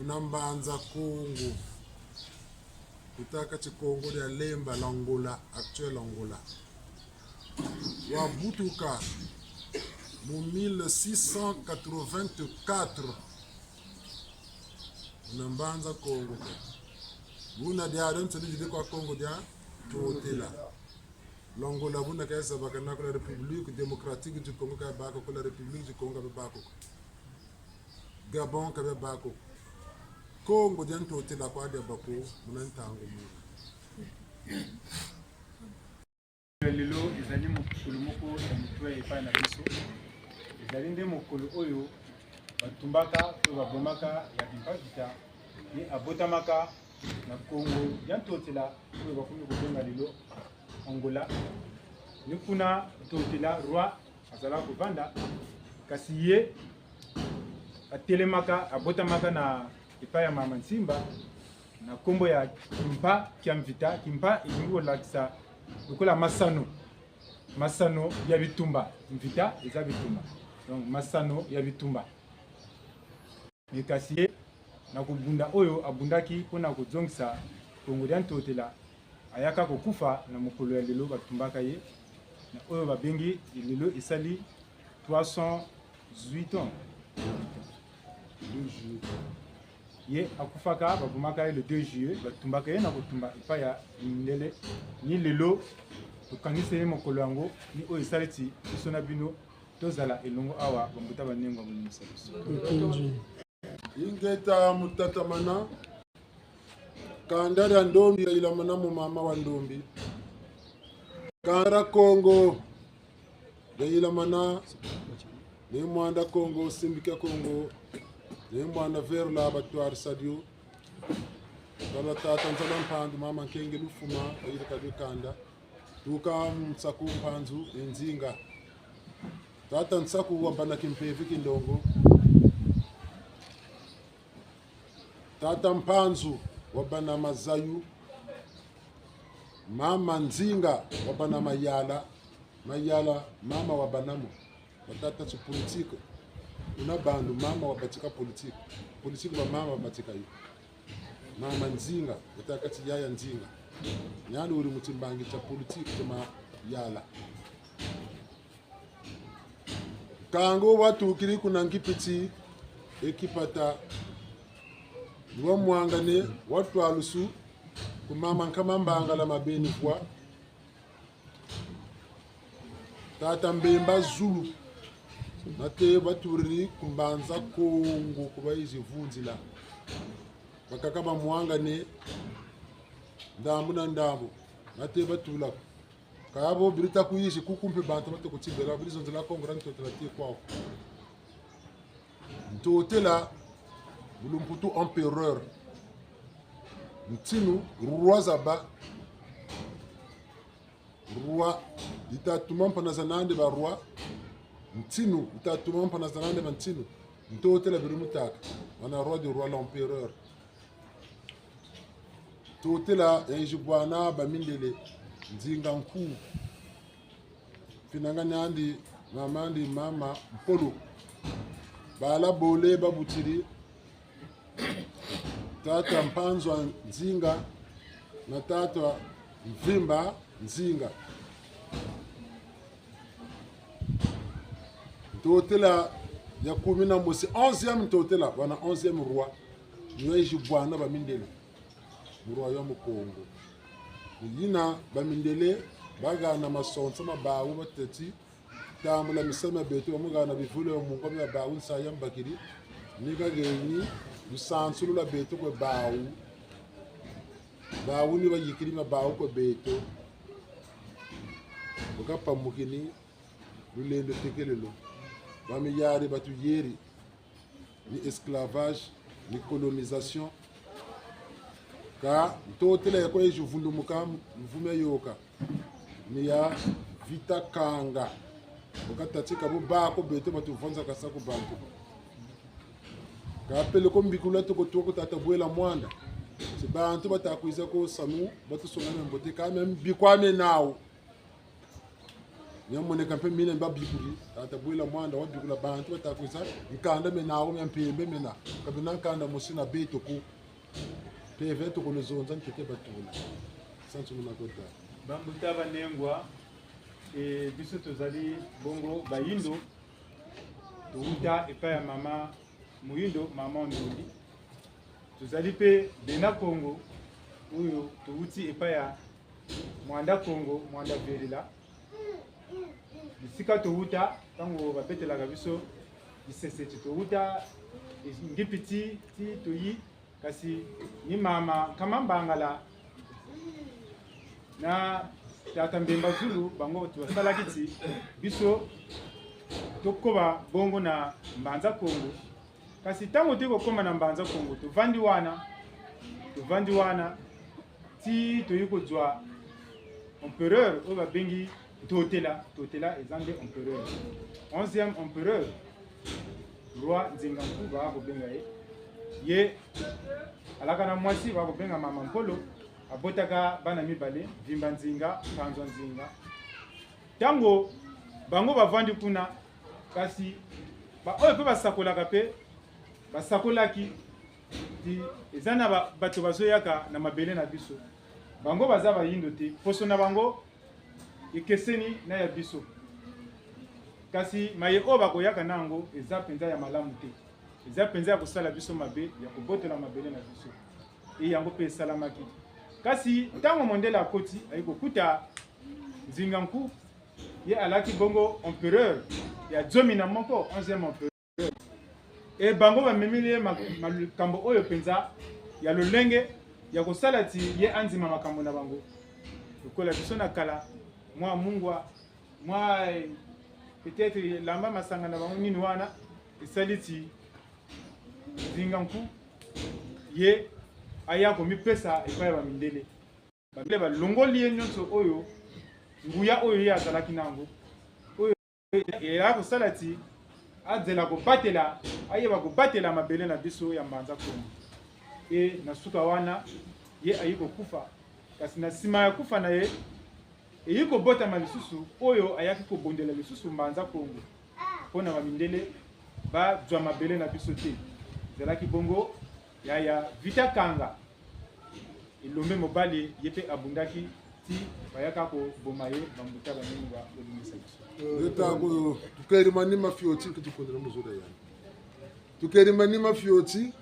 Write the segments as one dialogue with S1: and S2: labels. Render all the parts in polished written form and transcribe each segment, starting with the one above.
S1: Una Mbanza Kongo kutaka Chikongo lya Lemba l'Angola, actuel Angola. Wabutuka mu 1684 una Mbanza Kongo ke buna dia ntoni didi kwa Kongo dia Totela. L'Angola buna kaisa bakana la République démocratique du Congo ka bako la République du Congo ka bako. Gabon kabe bako Congo dia ntotela kwa dia bako muna ntango muna.
S2: Lelo ezali mokolo moko ya motuya epai na biso. Ezali nde mokolo oyo batumbaka to babomaka ya Kimpa-Vita. Ye abotamaka na Kongo ya Ntotela oyo bakomi kobenga lelo Angola. Ni kuna Ntotela roi azalaka kovanda, kasi ye atelemaka, abotamaka na epai ya mama Nsimba na nkombo ya Kimpa Kiamvita. Kimpa elingi kolakisa lokola masano, masano ya bitumba. Mvita eza bitumba, donc masano ya bitumba. Me kasi ye na kobunda oyo abundaki mpo na kozongisa Kongo dia Ntotela, ayaka kokufa na mokolo ya lelo batumbaka ye na oyo babengi lelo esali 308 ans. Ye akufaka, babomaka ye le 2 juillet, batumbaka ye na kotumba epai ya mindele. Ni lelo tokanisi ye mokolo yango, ni oyo esali ti biso na bino tozala elongo awa bambuta banengo ya bolimisa biso.
S1: Ingeta mutatamana kanda lya ndombi ilamana mu mama wa ndombi kanda Kongo lyayilamana ne mwanda Kongo simbika Kongo ne mwanda verla batwari sadio bala tata nzala mpandu mama nkenge lufuma ayilika kanda tuka nsaku mpanzu enzinga tata nsaku wabana kimpevi kindongo tata mpanzu wabana mazayu mama nzinga wabana mayala mayala mama wabanamo batata ci politique una bandu mama wabatika politique politique ba mama batika yo mama nzinga yatakati yaya nzinga nyali uri muchimbangi cha politique cha mayala kango watukiri kuna nkipiti ekipata niwamwangane watwalusu kumama nkama mbangala mabeni kwa tata mbemba zulu nate baturiri kumbanza kongo kubaizivunzila bakaka bamwangane ndambu na ndambu nate batulako kayabo birita kuyishi kukumpe bantu bate kutsibela bilizonzela kongo rantotela te kwao ntotela bulumputu empereur ntinu roi zaba roi itatuma mpana zanande ba roi ntinu itatuma mpana zanande ba ntinu ntotela biri mutaka wana roi de roi l'empereur totela yanjibwana bamindele nzinga nkuu finanga nyandi mamandi mama mpolo bala bole babutili tata mpanzwa nzinga na tata mvimba nzinga ntotela ya kumi na mosi 11e ntotela wana 11e roi nweji bwana bamindele mu royaume Congo yina bamindele bagana masonsa mabawu bateti tambula misema betu bamugana bivule omungo bya bawu nsaya mbakiri nikagenyi lusansulula betu kwe bawu bawu ni bayikili mabawu kwe betu bukapamukini lulendo tekelelo bamiyari batuyeri ni esclavage ni colonisation ka ntotela yako ezhivundumuka mvume yoka ni ya vita kanga ukatatika bubako beto batuvonza kasaku bantu kapele ko mbikula toko tuko tata bwela mwanda si bantu batakwiza ko sanu batusongana mbote kame mbikwame nawo nyamoneka mpe mina mba bikuli tata bwela mwanda wabikula bantu batakwisa nkanda menawo mya mpembe mena. Kabina nkanda mosi na beto ku PV to kolozonza ntete batula santu muna kota.
S2: Bambuta banengwa e biso tozali bongo bayindo towuta epai ya mama moyindo mama ndondi tozali mpe bena kongo oyo towuti epai ya mwanda kongo mwanda verila bisika towuta ntango babetelaka biso lisese ti towuta ngipi ti ti toyi kasi ni mama nkama mbangala na tata mbemba zulu bango basalaki ti biso tokoba bongo na mbanza kongo kasi ntango toyi kokóma na mbanza kongo tovandi wana tovandi wana ti toyi kozwa empereur oyo babengi totela totela eza nde empereur 11e empereur roi nzinga nku baya kobenga ye ye alaka na mwasi baya kobenga mama mpolo abotaka bana mibale vimba nzinga panzwa nzinga ntango bango bavandi kuna kasi baoyo mpe basakolaka mpe basakolaki ti eza na bato bazoyaka na mabele na biso bango baza bayindo te poso na bango ekeseni na ya biso kasi maye oyo bakoyaka na yango eza mpenza ya malamu te eza mpenza ya kosala biso mabe ya kobotola mabele na biso e yango mpe esalamaki kasi ntango mondele akoti ayi kokuta nzinga nku ye alaki bongo empereur ya 11 11e empereur e bango bamemeli ye makambo oyo mpenza ya lolenge ya kosala ti ye andima makambo na bango lokola biso na kala mwa mungwa mwa eh, peut-être lamba masanga na bango nini wana esali ti nzinga nku ye aya komipesa epai ya bamindele bamindele balongoli ye nyonso oyo nguya oyo ye azalaki na yango oyo eya kosala ti azela kobatela ayeba kobatela mabele na biso ya mbanza kongo e na suka wana ye ayi kokufa kasi na nsima ya kufa na ye eyi kobotama lisusu oyo ayaki kobondela lisusu mbanza kongo mpo na bamindele bazwa mabele na biso te ezalaki bongo yaya vita kanga elombe mobali ye mpe abundaki ti bayaka koboma ye bambuta banini babongisa biso
S1: yotako tukerima ni mafioti kutukondela muzoda yani tukerima ni mafioti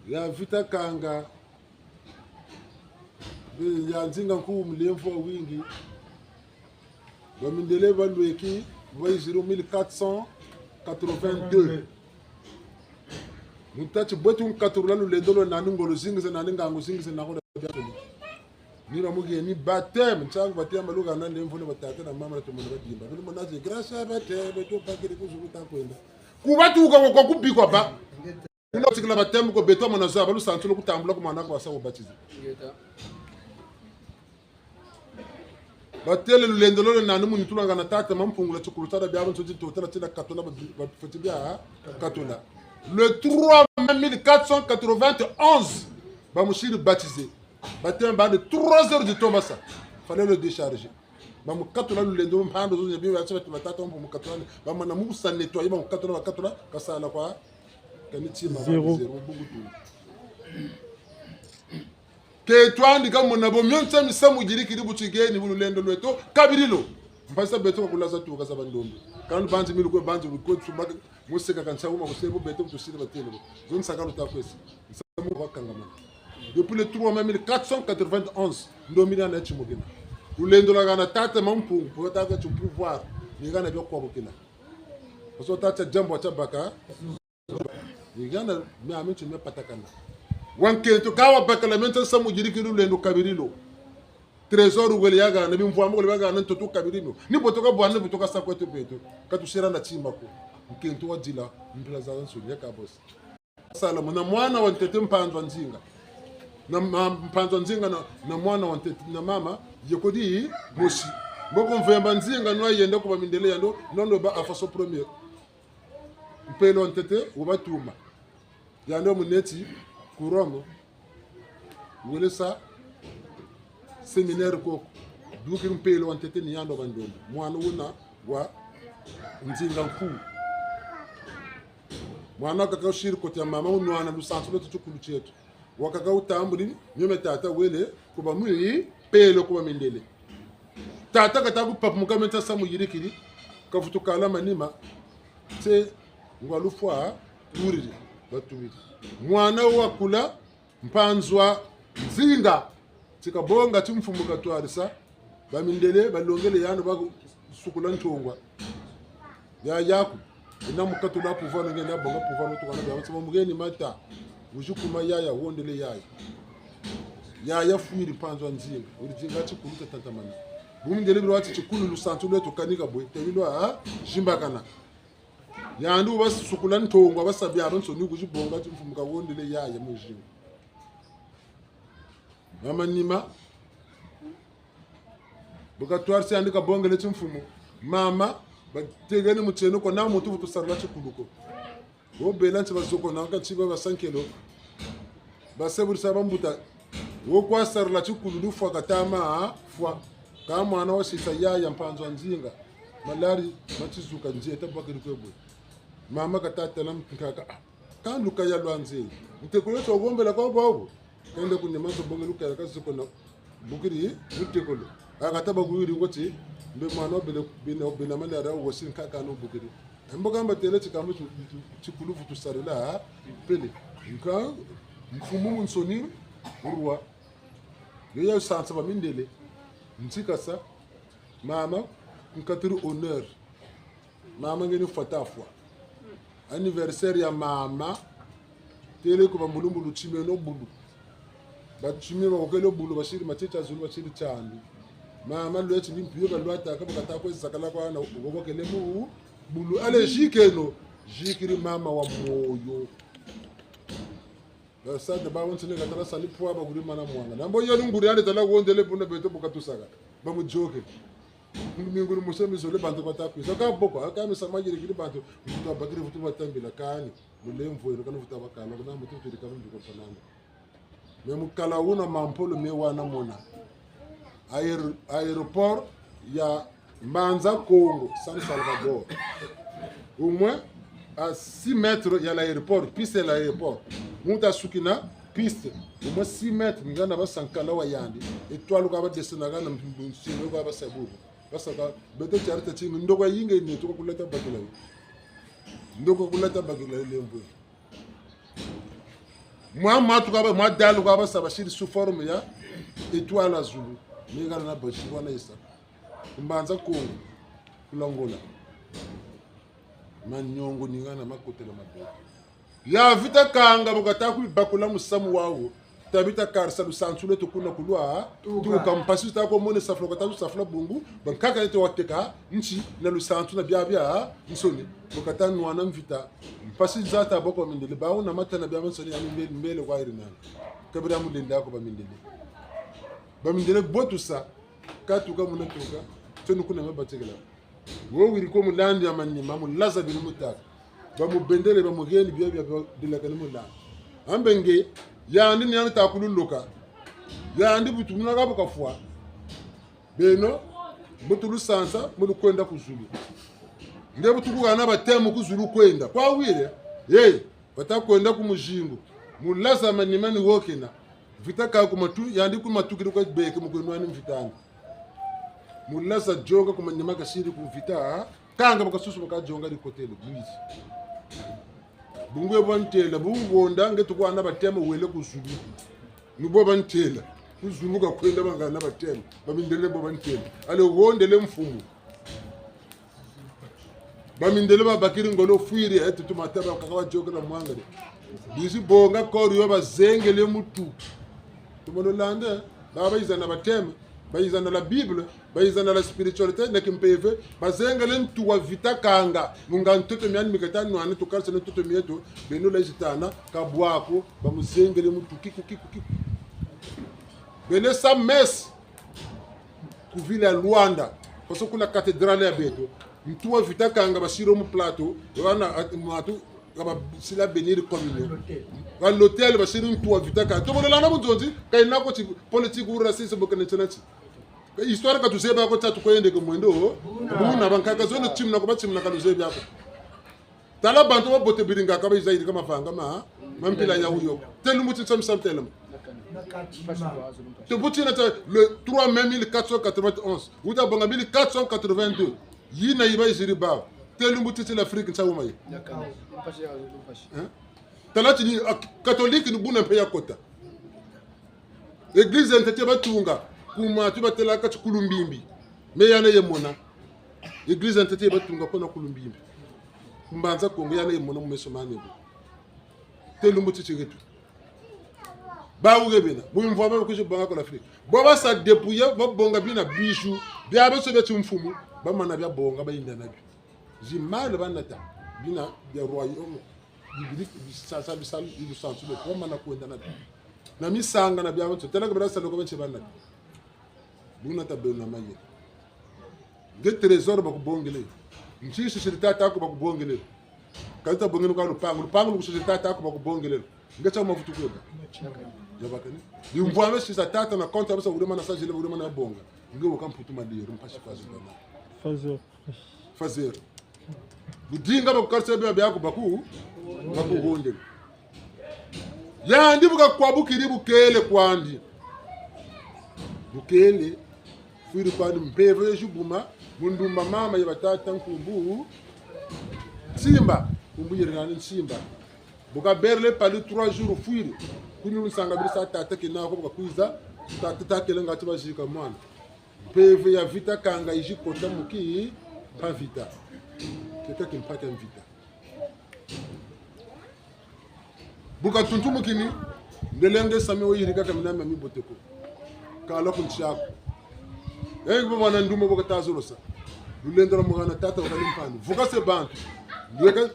S1: ya vita kanga ya nzinga nkuu mlemvu wa wingi bamindele balweki baiziro 1482 mutachi bwetu nkaturula lulendo lo nani ngolo zingize nani ngango zingize nako ni bamugiye ni bateme nsango batema luka na lemvune batata na mama na tumona badimba bino monaze grâce ya bateme to pakiri kuzukuta kwenda kubatuka kwa kubikwa ba unotikila bateme ko betwa mona za balusantu lokutambula kumwana kwa sa kubatiza batele lulendo lolo nani muntu tulanga na tata mampungula chikulu tada byabo nsoji totala tina katola bafoti bya katola le 3 mai 1491 bamushiri baptisé bateme ba de 3 heures du temps basa fallait le décharger bamukatola lulendo mpando zo bi batse batu batata mpo mukatola bamana musa nettoyer bamukatola bakatola kasala kwa kanitima zero bugutu ke twandika muna bo myonse misamu girikiri buchigeni bululendo lweto kabirilo mpasa beto kulaza tuka za bandombe kandi banzi miluko banzi bukotsu museka kansa uma kusebo beto tusire batele zone sakalo takwesi nsamu wakangamana depuis le 3 mai 1491 ndomina na chimugina lulendo lagana tata mampungu po tata chu pouvoir nigana byo kwabukila so tata jambo cha baka nigana mi aminchi me patakana wankento kawa bakala menta samu jiriki lulendo kabirilo trésor wele yaga na bimvwa mo yaga na ntoto kabirilo ni botoka bwana botoka sakweto beto katusera na chimako nkento wajila mpila za nsuli yakabos sala na mwana wa ntete mpanzwa nzinga na mpanzwa nzinga na, na mwana wa ntete na mama yekodi mosi mboko mvemba nzinga no yenda kuba mindele yando nondo ba afaso premier mpelo ntete ubatuma yando muneti kuromo welesa seminaire koko dukiri mpelo wa ntete ni yando bandombe mwana wuna wa nzinga nkuu Mwana kaka ushiri koti ya mama unwana lusansu lwetu chikulu chetu. Wakaka utambuli nyome tata wele kuba mui pelo kuba mindele. Tata kata kupapu mukamenta samu yirikiri kafutukala manima te ngwalufwa turiri batubiri. Mwana wakula mpanzwa nzinga tikabonga timfumuka twarisa bamindele balongele yano basukula ntongwa ya yaku ina mukatula pouvoir ngenda bonga pouvoir mutukana bya batsema mugeni mata ujukuma yaya wondele yaya yaya fuiri mpanzwa nzinga uri zinga chikulu tatantamana bumindele bilwati chikulu lusantu lwetu kanika bwe tebilwa jimbakana yandu basukula ntongwa basabya abansoni kujibonga timfumuka wondele yaya mujinga mama nima bukatwarisa yandika bongele chimfumu mama bategeni mucheno ko na mutu vutusarula chikuluko wobela nchi bazoko nanka chiba basankelo baseburisa bambuta wokwasarula chikulu lufwa katama fwa ka mwana wasisa yaya mpanzwa nzinga malari machizuka nzie tabakiri kwebwe mama katatela mkaka kanduka ya lwanze ntekolo chogombela kwa babo kende kunema zobongela ukaya kaziko na bukiri mutekolo akataba kuwiri ngoti mbe mwana bele bina bina malari awo sinkaka no bukiri mboka mbatele chikambo chikulufu tusarela pele nka mfumu munsoni urwa yoya sansa bamindele ntsikasa mama nkatiri honneur mama ngeni fatafwa anniversaire ya mama tele ko bamulumbulu chime no bulu bachime bakokele bulu bashiri machicha zulu bashiri chandu mama lwechi mimpiyo balwata ka bakata ko zakala kwa na ubokele mu bulu ale jikeno jikiri mama wa moyo basada ba wonse ne katala sali pwa ba guri mana mwanga nambo yoni nguri ale tala wondele puna beto bokatusaka bamujoke mingulu musemizo le bantu batakwisa ka boko akamisa majiri kili bantu mtu abakiri futu batambila kani mulemvu ero kana futu abakala kuna mutu tuli kama ndiko panana me mukala una mampolo me wana mona aéroport ya Mbanza Congo San Salvador au moins à 6 mètres ya l'aéroport piste ya l'aéroport mutu asukina piste au moins 6 mètres ngana basankala wa yandi étoile ka badesenaka na nsino ka basabubu basaka beto charita chingi ndoko yinge ne tuka kulata bakila ndoko kulata bakila lembwe mwa matu ka ba mwa dalu ka basaba shiri sous forme ya étoile azulu mingana na bashi wana isa mbanza Kongo kulongola manyongo ningana makotela mabete ya vita kanga bukata kubakula musamu wawo tabita karisa lusansu letu kuna kulwa tuka mpasi ta ko mone safla kata safla bungu bankaka letu wateka nchi na lusansu na bia bia nsoni bukata nwana mvita mpasi zata boko mindele bawo na matana bia nsoni ya mbele mbele kwa irina kabira mulinda ko bamindele bamindele botusa katuka munatuka tenu kuna mabatekela wo wiri ko mulandi ya manima mulaza binu mutaka bamubendele bamugeni bia bia dilaka ni mulandi ambenge yandi ni yani takululuka yandi butumuna kabo kafwa beno butulu sansa mulukwenda kuzulu nde butukukana batemu kuzulu kwenda kwawire ye batakwenda kumujingo mulaza manima ni wokena vita ka kumatu yandi kumatukiri kwa beke mukwenwani mvitani mulaza jonga kumanyama kashiri kuvita kanga bakasusu bakajonga likotele bwizi bungwe bwantela bubonda ngetukwana batema wele kuzulu nibo bantela kuzulu kakwenda bangana batema bamindele bo bantela ale wondele mfumu bamindele babakiri ngolo fuiri etutu mataba kaka jokela mwangale bizi bonga kori yo bazengele mutu tumololande baba izana batema bayizana la bible bayizana la spiritualité na kimpeve bazengele ntuwa vita kanga munga ntoto myani mikata nwana tukalisa ntoto mieto beno la jitana kabwako bamuzengele mutu kiku kiku kiku bene sa messe kuvile ya Luanda parce kuna cathédrale ya beto ntuwa vita kanga basiro mu plateau wana matu kaba sila bénir communion ba l'hôtel basiro ntuwa vita kanga to bololana munzonzi kaina ko politique ou racisme bokene tsenatsi histoire ka tuzeba ko tatu koyende ko mwendo buna bankaka zono chimna ko bachimna ka luzebe yako Tala bantu babote biringaka baizayirika mavanga ma mampila ya uyo. Telumbu titsamisa telema. Tebutina le 3 mai 1491 uta bonga 1482 yina yiba iziri ba telumbu titi l'Afrique ntsawuma ye. Tala tini catholique ni buna mpe ya kota. Église ntete batunga kuma tu batelaka chikulumbimbi. Me yana ye mona. Église ntete batunga kona kulumbimbi. Mbanza Kongo yana ye mona mumeso manebo. Telumbu titi retu. Bawuke bena bumvua bakushi banga ko l'Afrique. Bo basa dépouiller babonga bina bijou bya beso bya mfumu bamana bya bonga bayinda nabi. Jimal banata bina bya royaume bibili bisasa bisal ilusansu be bamana kwenda nabi. Na misanga na bya beso tena kabila saloko benche banata. Buna tabena maye. Nge trésor bakubongele. Nchishi shilitata ko bakubongele. Kalita bongele kwa lupango, lupango lukushilitata ko bakubongele. Ngecha mavutu kweba. Jabakani. Limvwa shisa tata na konta basa urema na sajile urema na bonga. Nge wakamputu madiro mpashi kwazo bana.
S3: Fazer.
S1: Fazer. Budinga bakukarse bya byako baku bakuhonde. Yandi bukakwabukiri bukele kwandi. Bukele fuiri kwandi mpevo yeshuguma mundumba mama yebatata nkumbu Simba kumbu yeringani Simba. Bukaberle pali 3 jours fuiri kunyulu nsanga birisa tata kinako bukakwiza tata takele ngati bajika mwana. Mpevo ya vita kanga ijikota muki pa vita. Keka kimpaka mvita. Buka tuntu mukini ndelenge sami oyirika kamina mi boteko. Kala kunchako. Engi bwana ndumo boka tazorosa. Lulendra mugana tata wakalimpani. Vuka se bantu.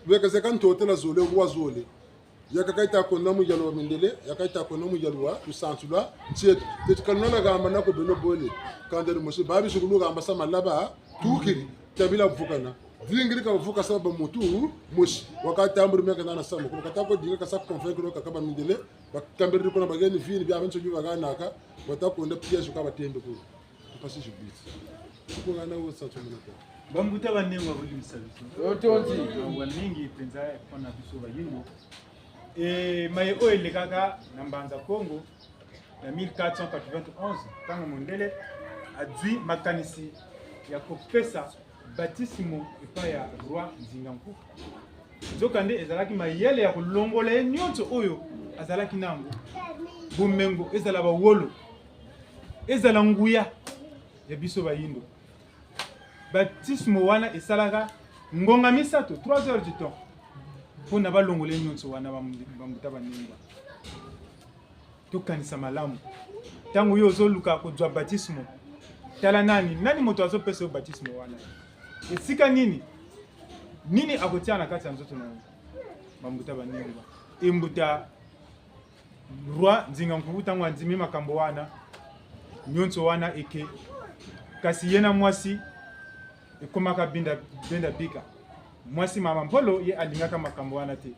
S1: Lweka zeka ntotela zole wa zole. Yakakaita kona mujalo wa mindele, yakaita kona mujalo wa tusantula, ntietu. Tetukanona gamba nako beno bole. Kandere musu babi shukulu gamba sama laba tukiri tabila vukana. Dingiri ka vuka saba mutu mushi wakati amburu meka nana sama ko kata ko dinga kasa convaincre ka kaba mindele bakambere ko na bageni vini bya benso biba ganaka batakonda piège ka batembe ko pasi jubiti ko ngana wo sa tsomona ko
S2: Bambuta banengwa bolimisa biso.
S4: Otonzi.
S2: Wa mingi mpenza mpona biso bayingo. E maye oyo elekaka na Mbanza Congo na 1491 ntango mondele azwi makanisi ya kopesa batisimo epai ya roi Nzinga Nkuku. Nzokande ezalaki mayele ya kolongola ye nyonso oyo azalaki nango. Bomengo ezala bawolo, ezala nguya ya biso bayindo. Batisimo wana esalaka ngonga misato, 3 heures du temps, mpona balongola ye nyonso wana bambuta banengwa. Tokanisa malamu ntango yo ozoluka kozwa batisimo, tala nani nani moto azopesa yo batisimo wana, esika nini nini akotia na kati ya nzoto na yo. Bambuta banengwa embuta roi Nzinga Nkuku ntango andimi makambo wana nyonso wana eke, kasi ye na mwasi ekomaka binda benda bika. Mwasi mama Mpolo ye alingaka makambo wana te,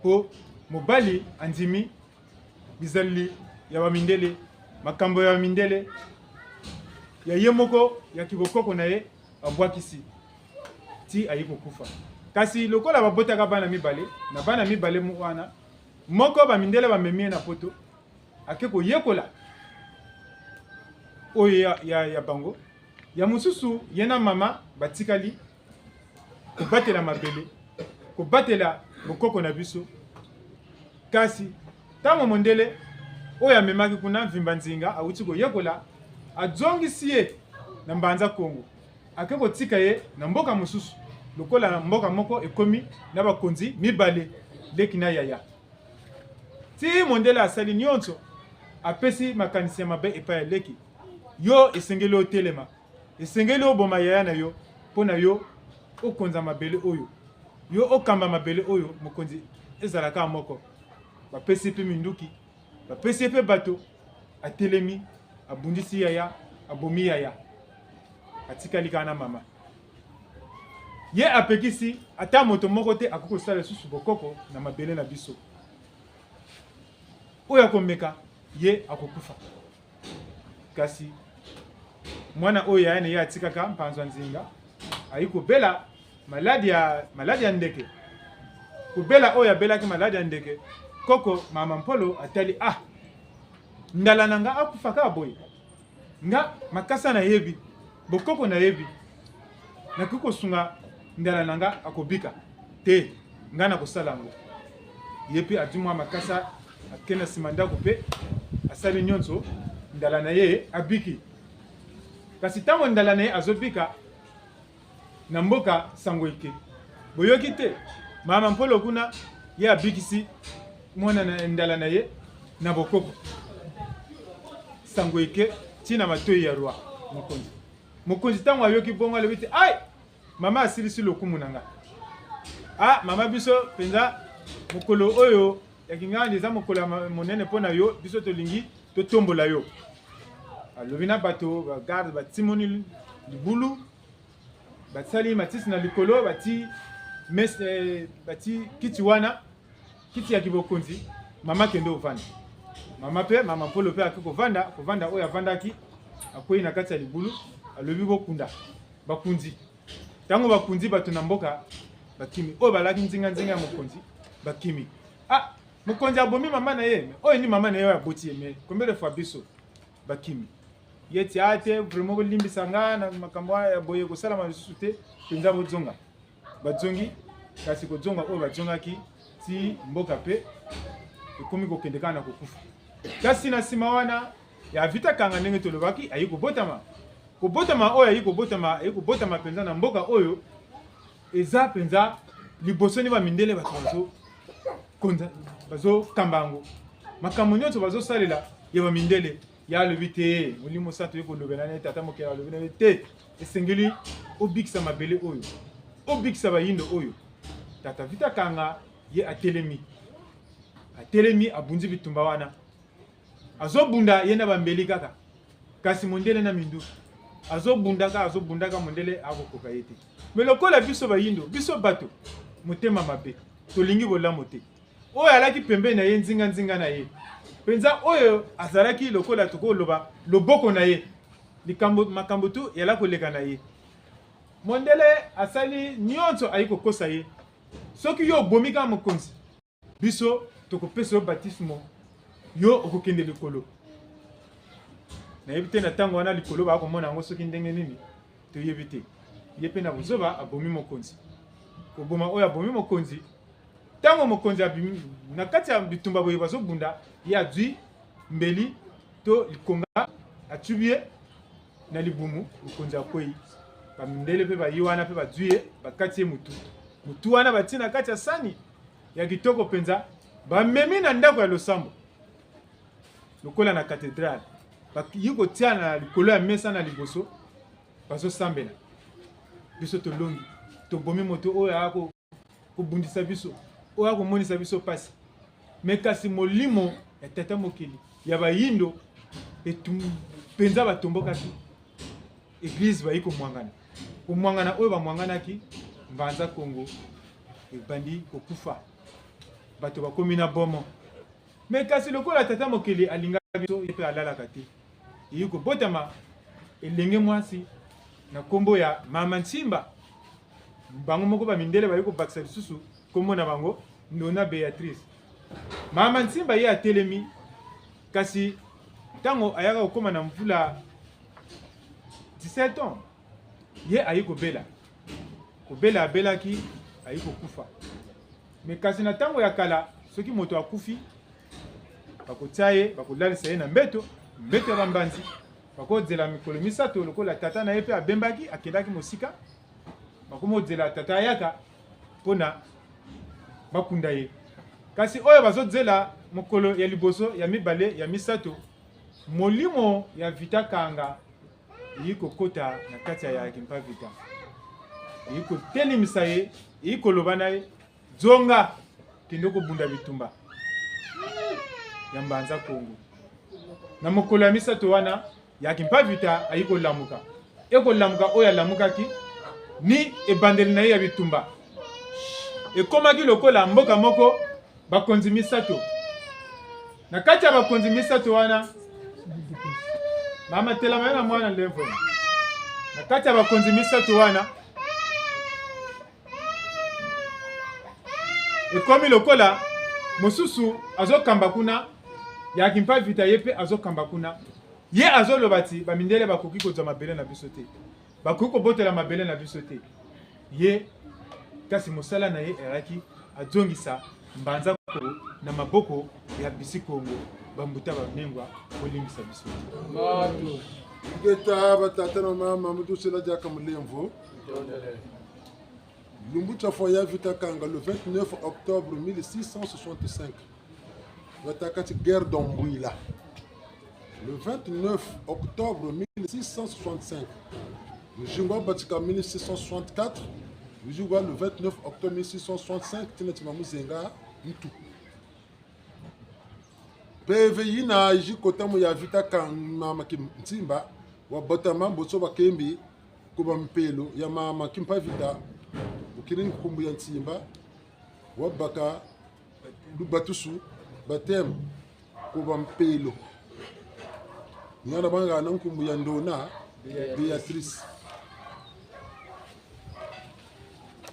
S2: po mobali andimi bizaleli ya bamindele, makambo ya bamindele ya ye moko ya kibokoko na ye abwakisi ti aye kokufa. Kasi lokola babotaka bana mibale, na bana mibale wana moko bamindele bamemi ye na poto ake koyekola oyo ya bango, ya mosusu ye na mama batikali kobatela mabele, kobatela bokoko na biso. Kasi ntango mondele oyo amemaki kuna Mvimba Nzinga awuti koyekola, azongisi ye na Mbanza Kongo, ake kotika ye na mboka mosusu, lokola na mboka moko ekomi na bakonzi mibale, leki na yaya. Ti mondele asali nyonso, apesi makanisi ya mabe epai ya leki: yo esengeli otelema, esengeli oboma yaya na yo mpo na yo okonza mabele oyo, yo okamba mabele oyo, mokonzi ezalaka moko. Bapesi mpe minduki, bapesi mpe bato, atelemi, abundisi yaya, abomi yaya, atikali kaka na mama. Ye apekisi ata moto moko te akoki kosala lisusu bokoko na mabele na biso. Oyo akomeka ye akokufa. Kasi mwana oyo yaya na ye atikaka Mpanzwa Nzinga ayi kobela maladi ya ndeke. Kobela oyo abelaki maladi ya ndeke, koko mama Mpolo atali, ah, ndala na nga akufa kaka boye, nga makasa nayebi, bokoko nayebi, nakoki kosunga ndala na nga akobika te, nga nakosala yango. Ye mpe azwi mwa makasa, ake na nsima ndako mpe asali nyonso, ndala na ye abiki. Kasi ntango ndala na ye azobika na mboka sango eke, boyoki te mama Mpolo kuna ye abikisi mwana na ndala na ye na bokoko. Sango eke ti na matoi ya roi mokonzi. Mokonzi ntango ayoki bongo alobi te, ai mama asilisi lokumu na nga. Ah mama, biso mpenza mokolo oyo ya kingandi eza mokolo ya monene mpo na yo, biso tolingi totombola yo. Alobi na bato bagarde, batimoni libulu, basali matisi na likolo, bati mes, bati kiti wana, kiti ya kibokonzi. Mama kende ovanda. Mama mpe mama Mpolo mpe ake kovanda, kovanda oyo avandaki akwei na kati ya libulu. Alobi bokunda. Bakundi. Ntango bakundi, bato na mboka bakimi, oyo balaki nzinga-nzinga ya mokonzi bakimi. Ah, mokonzi abomi mama na ye, oyo ni mama na ye oyo aboti ye, mais combien de fois biso bakimi ye ti a te. Vraiment bolimbisa nga na makambo ya boye kosalama lisusu te mpenza, bozonga. Bazongi, kasi kozonga oyo bazongaki ti mboka mpe ekomi kokende kaka na kokufa. Kasi na nsima wana ya Vita Kanga, ndenge tolobaki, ayi kobotama, kobotama oyo ayi kobotama, ayi kobotama mpenza na mboka oyo eza mpenza liboso ni bamindele. Bato bazokonza, bazokamba yango, makambo nyonso bazosalela ya bamindele. Ya alobi te, Molimo Santo ye kolobela na ye, Tata Mokeli alobi na ye te, esengeli obikisa mabele oyo, obikisa bayindo oyo. Tata Vita Kanga ye atelemi, atelemi, abundi bitumba wana, azobunda ye na bambeli kaka, kasi mondele na minduki azobundaka, azobundaka, mondele akokoka ye te. Mais lokola biso bayindo, biso bato motema mabe, tolingi bolamu te, oyo alaki pembeni na ye, nzinga-nzinga na ye mpenza, oyo azalaki lokola tokoloba loboko na ye, likambo makambo tu yala koleka na ye, mondele asali nyonso, ayi kokosa ye: soki yo obomi kaka mokonzi, biso tokopesa yo batismo, yo okokende likolo. Nayebi te na ntango wana likolo bakomona yango soki ndenge nini, toyebi te. Ye mpe na bozoba abomi mokonzi. Koboma oyo abomi mokonzi, ntango mokonzi abimi na kati ya bitumba boye bazobunda, ye azwi mbeli to likonga, atubi ye na libumu, mokonzi akwei. Bamindele mpe bayi wana mpe bazwi ye, bakati ye mutu. Mutu wana batie na kati ya sani ya kitoko mpenza, bamemi na ndako ya losambo lokola na katedrale, bayi kotia na likolo ya mesa na liboso, bazosambela: biso tolongi, tobomi moto oyo aya kobundisa biso, oyo akomonisa biso mpasi. Mais kasi molimo ya Tata Mokili ya bayindo mpenza batombokaki église, bayi komwangana. Komwangana oyo bamwanganaki, Mbanza Kongo ebandi kokufa, bato bakomi na bomo. Mais kasi lokola Tata Mokili alingaka biso, ye mpe alalaka te, eyi kobotama elenge mwasi na nkombo ya Mama Nsimba. Bango moko bamindele bayi kobakisa lisusu nkombo na bango, Ndona Beatrice. Mama Nsimba ye atelemi, kasi ntango ayaka kokóma na mvula 17 ans, ye ayi kobela. Kobela abelaki, ayi kokufa. Mais kasi na ntango ya kala, soki moto akufi, bakotia ye, bakolalisa ye na mbeto, mbeto ya bambanzi, bakozela mikolo 3. Lokola tata na ye mpe abembaki, akendaki mosika, bakomozela tata ayaka mpona bakunda ye. Kasi oyo bazozela mokolo ya liboso, ya mibale, ya misato, molimo ya Vita Kanga eyi kokota na kati ya Kimpa Vita, eyi kotelemisa ye, eyi koloba na ye: zonga, kende kobunda bitumba ya Mbanza Kongo. Na mokolo ya misato wana ya Kimpa Vita ayi kolamuka. Ekolamuka oyo alamukaki ni ebandeli na ye ya bitumba ekomaki lokola mboka moko, bakonzi misato. Na kati ya bakonzi misato wana, mama telama ye na mwana ndemvo, na kati ya bakonzi misato wana. Ekomi lokola mosusu azokamba kuna ya Kimpa Vita, ye mpe azokamba kuna. Ye azoloba ti bamindele bakoki kozwa mabele na biso te, bakoki kobotela mabele na biso te. Ye kasi mosala na ye ezalaki azongisa Mbanza Kongo na maboko ya bisi Kongo bambuta banengwa bolimbisa biso te.
S1: Ngeta batata na mama mutusela diaka mulemvu Lumbu Tshafua vita kanga le 29 octobre 1665 batakati guerre d'Ambuila le 29 octobre 1665 Mujingwa batika 1664 Mujingwa le 29 octobre 1665 tina tima muzenga ntu PV yina iji kota mu ya vita kan mama kim ntimba wa botama mbotso bakembi kuba mpelo ya mama kimpa vita ukiri nkumbu ya ntimba wa baka lubatusu batem kuba mpelo ngana banga na nkumbu ya ndona Beatrice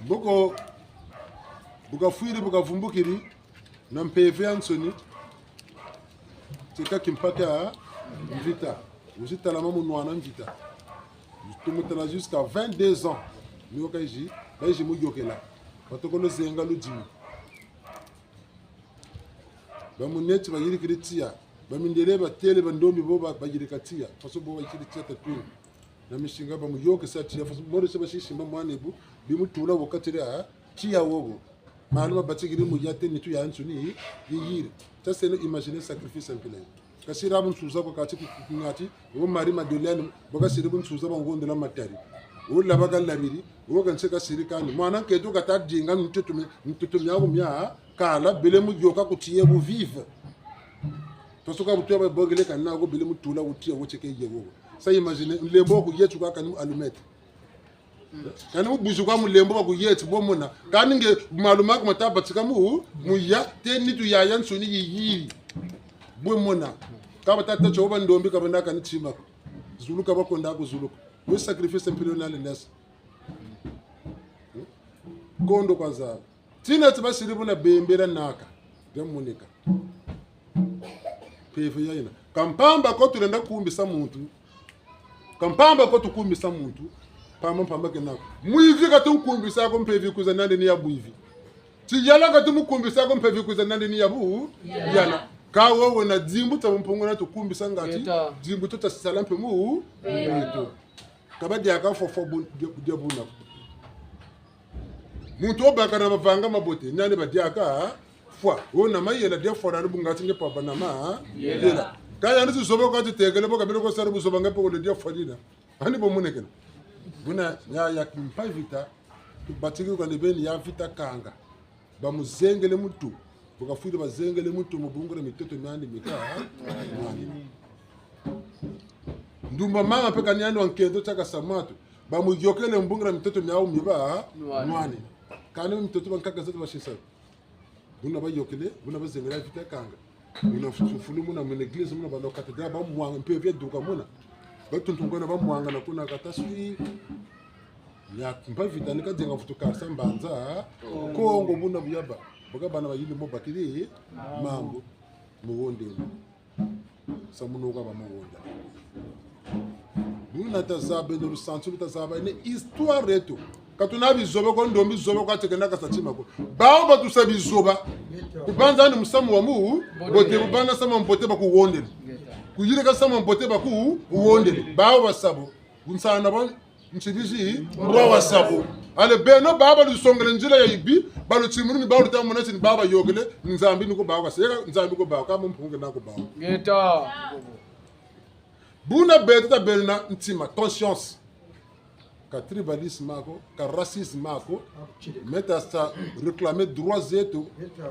S1: mboko bukafwiri bukavumbukiri na mpeve ya nsoni tika kimpaka mvita uzitalama munwana mvita tumutala jusqu'à 22 ans niyoka iji baiji muyokela batokolo zenga ludimi bamuneti bayirikiri tia bamindele batele bandombi bo bayirika tia faso bo bayikiri tia tatwini na mishinga bamuyokesa tia faso morese bashishimba mwanebu bimutula bokatiri a tia wobo manu babatikiri muyate nitu ya nsuni yiyire ça c'est imaginer sacrifice mpile kasira bunsuza ko kati ngati bo mari madeleine bo kasiri bunsuza bangondela matari o laba ka labiri o ka nse ka siri kani mwana ketu ka ta dinga ntutu ntutu mya mya kala bele mu yoka ku tiye bu vive tosoka butu ba bogele kana ko bele mu tula ku tiye wo cheke ye wo ça imagine lembo ku yetu ka kani allumette kani mubuzi kwa mulembo bakuyetsi bomona kani nge maluma ko mataba tsika mu muya te nitu ya ya nsoni yiyiri bwemona ka batata cho ba ndombi ka bana kani chima zuluka bakonda ku zuluka we sacrifice mpilo na lendasa kondo kwanza tina tibashiri buna bembera naka byamunika pefe yaina kampamba ko tulenda kumbisa muntu kampamba ko tukumbisa muntu pamba pamba kenako mwivi katunkumbisa ko mpevi kuza nande ni ya bwivi tiyala katumukumbisa ko mpevi kuza nande ni ya bu yala ka wowe na dzimbu ta mpungu na tukumbisa ngati dzimbu tota sala mpe mu beto kabadi aka fofo bu dia buna muntu obaka na bavanga mabote nani badiaka fwa ona mayela dia fwa na bungati nge papa na ma yela kaya ndi zoba kwa titekele boka bile ko sara buzoba ngapo ko dia fwa dina ani bo munekela buna ya ya kimpa vita tubatiki kwa nebeni ya vita kanga bamuzengele mutu bukafwile bazengele mutu mubungure mitoto myandi mika mwani ndumba mama pe kanyandi wankendo chaka samatu bamuyokele mbungura mitoto myawu miba nwani kani mitoto bankaka zetu bashisa buna bayokele buna bazengela vita kanga muna fulu muna muna église muna balo cathédrale bamwanga mpe vya duka muna batuntungana bamwanga na kuna kata sui ya mpa vita nika jenga futu karsa mbanza kongo buna buyaba boka bana bayili mo bakili mambo muwondeni samunoka bamuwonda buna tazaba no lusantu tazaba ne histoire yetu katuna bizoba ko ndombi zoba ko atekenda kasatima ko bawo batusa bizoba kubanza ni musamu wa mu bote kubana sama mbote bakuwondele kuyire ka sama mbote baku uwondele bawo basabo kunsana ba nchibiji mbwa wasabo ale beno baba lusongele njila ya ibi baluchimuru ni bawo tamuna chini baba yogele nzambi niko bawo kaseka nzambi ko bawo kama mpunge nako bawo
S3: Ngeta.
S1: buna beto ta belna ntima conscience ka tribalisme ako ka racisme ako meta sa réclamer droits zetu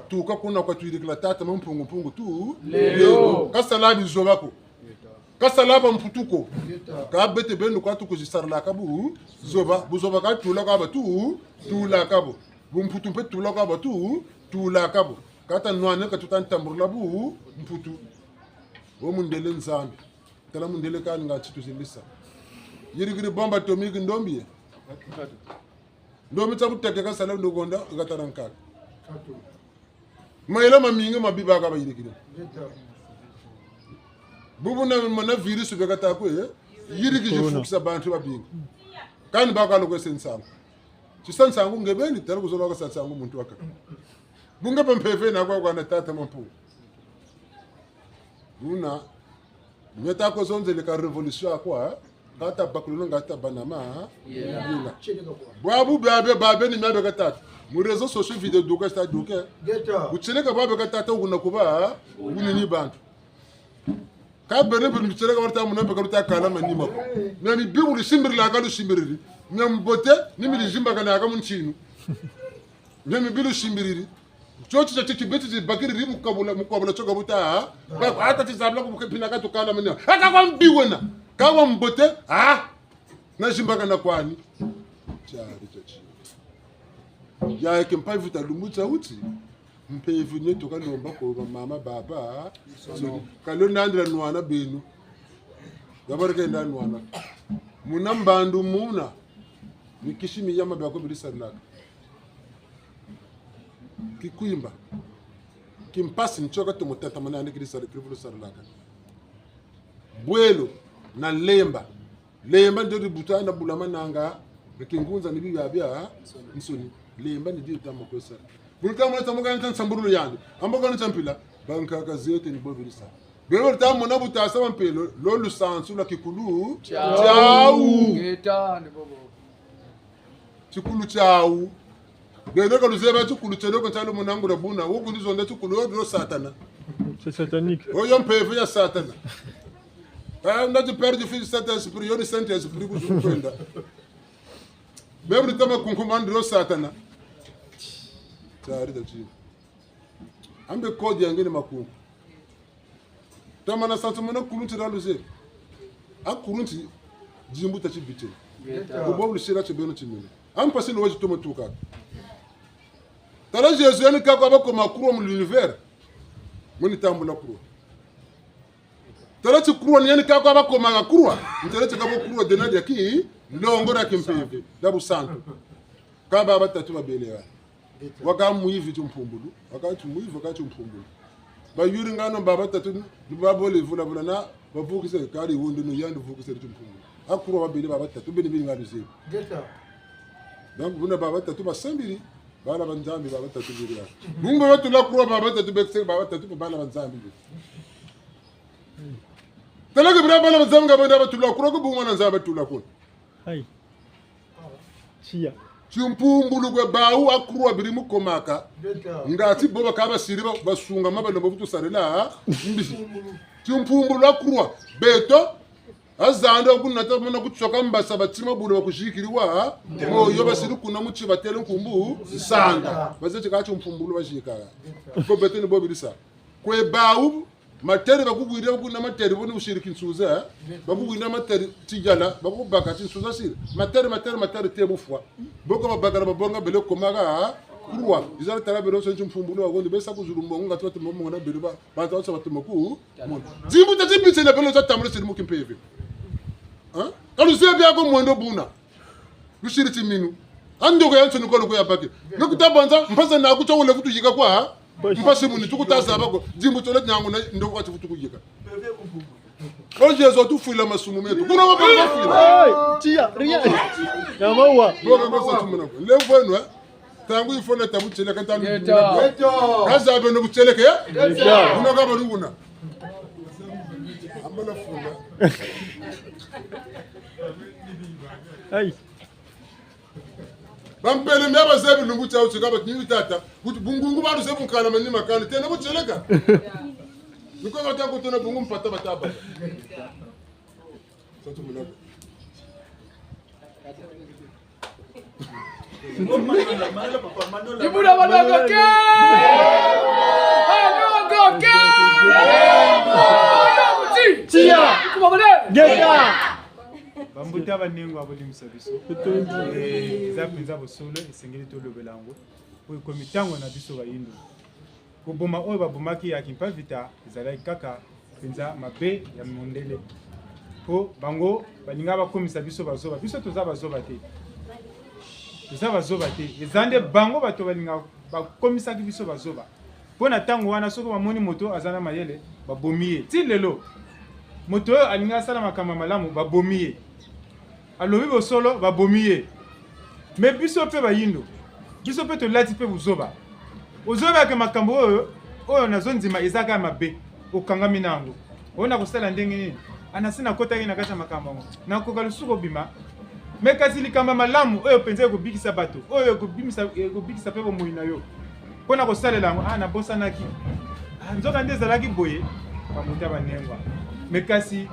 S1: tuka kuna kwa tuirikla tata mpungu mpungu tu
S3: Lelo.
S1: kasala bizobako kasala ba mputuko ka bete benu kwa tukuzisarla kabu zoba buzoba ka tula ka ba tu tula kabo bumputu mpe tula ka ba tu tula kabo kata nwane ka tutan tamburla bu mputu wo mundele nzambi tala mundele kani nga chituzilisa yirigiri bomba atomiki ndombi ye ndombi tsa kuteke ka sala ndokonda ikatara nkaka Mayela maminga mabibaka bayirikile. Bubu na mana virus bekata ko eh. Yiriki jifukisa bantu babinga. Kandi bakalo sensangu. Chisansangu ngebeni tari kuzoloka sansangu muntu waka. Bunga pampefe na kwa kwa tata mampu. Buna nyata ko zonzele ka revolution akwa ngata bakululu ngata banama yula. Bwabu babe babe ni myabe katata. Mu réseaux sociaux vidéo duka sta duka. Ucheleka babe katata ukuna kuba unini bantu. Ka bene bene ucheleka warta munambe karuta kala manima ko. Nyami bibu simbirila kalu simbiriri. Nyam bote ni mi jimba kana ka munchinu. Nyami bilu simbiriri. Chochi cha chichi beti chi bakiri ribu kabula mukabula choka buta. Ba ata chi zabla ku pina ka tukala mena. Aka kwa mbiwena. Ka wa mbote ah na jimba kana kwani. Chari chachi. Ya ke mpa vuta lumutsa uti. Mpevu nyeto kalomba ko ba mama baba. Kalonandra nwana benu. Gabareke nda nwana. Muna mbandu muna. Nikishimi yama bako bilisanaka. Kikuimba. Kimpasi nchoka tumutata manane kilisara kirivulu sarlaka. Bwelo na lemba. Lemba ndio ributa na bulama nanga bikingunza ni bibya bya nsoni. Lemba ni diyo tamokosa. Bulta mwana tamoka nta nsamburu yandi. Amboka nchampila banka kazete ni bobilisa. Bwelo tamu na butasa mpelo lolu sansu la kikulu chau.
S3: Getani bobo.
S1: Chikulu chau. Bwelo kaluzeba chikulu cheloko chalo munangu rabuna wokundizonda chikulu odro satana.
S4: C'est satanique.
S1: Oyo mpevu ya satana. Ah ndati perde fils Saint Esprit yoni Saint Esprit kuzukwenda. Bebri tama kunkumandro satana. Tayari tachi. Ambe kodi yangene makungu. Tama na santu mona kurunti raluze. A kurunti jimbu tachi biche. Kubo lushira chibeno chimene. Am pasi no waji tomo tuka. Tala Jésus yani kako abako makuru mu l'univers. Moni tambula kurwa. Tala ti kurwa ni yani kako abako makurwa. Ntele ti kako kurwa denadi ki ndongora kimpeve dabu santu. Kaba batatu babelewa. Waka muivi tumpumbulu, waka tumuivi waka tumpumbulu. Ba yuri ngano baba tatu babole vula vula na bavukise kali wundu no yandu vukise tumpumbulu. Akurwa babele baba tatu bene bene ngaluze. Donc buna baba tatu basambiri bala banzambi baba tatu biri. Bungo batu la kurwa baba tatu bekse baba tatu bala banzambi. Talaga bra bala banzambi ngaba batu la kurwa ko bungo na nzamba tu la kurwa.
S4: Hai. Chia.
S1: Chimpumbulu gwe bawu akurwa biri mukomaka. Ngati boba kaba siri basunga mabalo babutu sarela mbisi. Chimpumbulu akurwa beto azanda kunata mona kutsoka mbasa batsima bulo bakushikiriwa moyo basiri kuna muchi batele nkumbu sanga bazeche ka chimpumbulu bashikaka ko beto ni bobirisa kwe bawu materi bakugwira kuna materi boni ushiriki nsuza bakugwira materi tijala bakubaka tinsuza siri materi materi materi tebufwa boko babakara babonga bele komaga kurwa izala tala bele so chimpumbulu wagondi besa kuzulumbo nga twatu momo na bele ba bantu batsa batumoku jimbu tatibitse na bele zatamule siri mukimpeve. Hein? Kaluze bya ko mwendo buna. Lushiri timinu. Andoko yanso nikolo ko yapake. Nokutabanza mpasa na kucha wole futu yika kwa. Mpasi muni tukutaza bako. Jimbu tole nyangu na ndoko ati futu kuyika. Ko Jesu tu fuila masumu metu. Kuna wa ba fuila.
S4: Hey, chia, rien. Yamawa.
S1: Boka ngosa tumuna. Le vono tangu ifona tabu cheleka tangu. Kaza be no kucheleke. Kuna ka baruguna. Ambala funda.
S4: Hai.
S1: Bampele myaba zebi lungu chao chikaba tinyu tata. Kuti bungungu baru zebu nkala mani makani tena bucheleka. Niko ngata kutona bungu mpata bataba. Satu mulago.
S3: Ibula balogo ke! Balogo ke!
S4: Chia.
S3: Kumabale!
S4: Geta.
S2: Bambuta banengo abolimisa biso. Eza mpenza bosolo esengeli tolobela yango oyo ekomi ntango na biso bayindo. Koboma oyo babomaki ya Kimpa Vita ezalaki kaka mpenza mabe ya mondele. Po bango balinga bakomisa biso bazoba. Biso toza bazoba te. Toza bazoba te. Eza nde bango bato balinga bakomisaki biso bazoba. Mpo na ntango wana, soki bamoni moto aza na mayele, babomi ye. Ti lelo, moto oyo alingi asala makambo ya malamu, babomi ye. Alobi bosolo, babomi ye. Me biso mpe bayindo, biso mpe tolati mpe buzoba. Ozoyebaka makambo oyo oyo nazondima eza kaka mabe, okangami na yango. Oyo nakosala ndenge nini? Anasi nakotaki na kati ya makambo yango, nakoka lisusu kobima. Me kasi likambo ya malamu oyo mpenza ekobikisa bato, oyo ekobikisa mpe bomoi na yo, mpo na kosalela yango, ah, nabosanaki. Ah, nzoka nde ezalaki boye, bamuta banengwa. Me kasi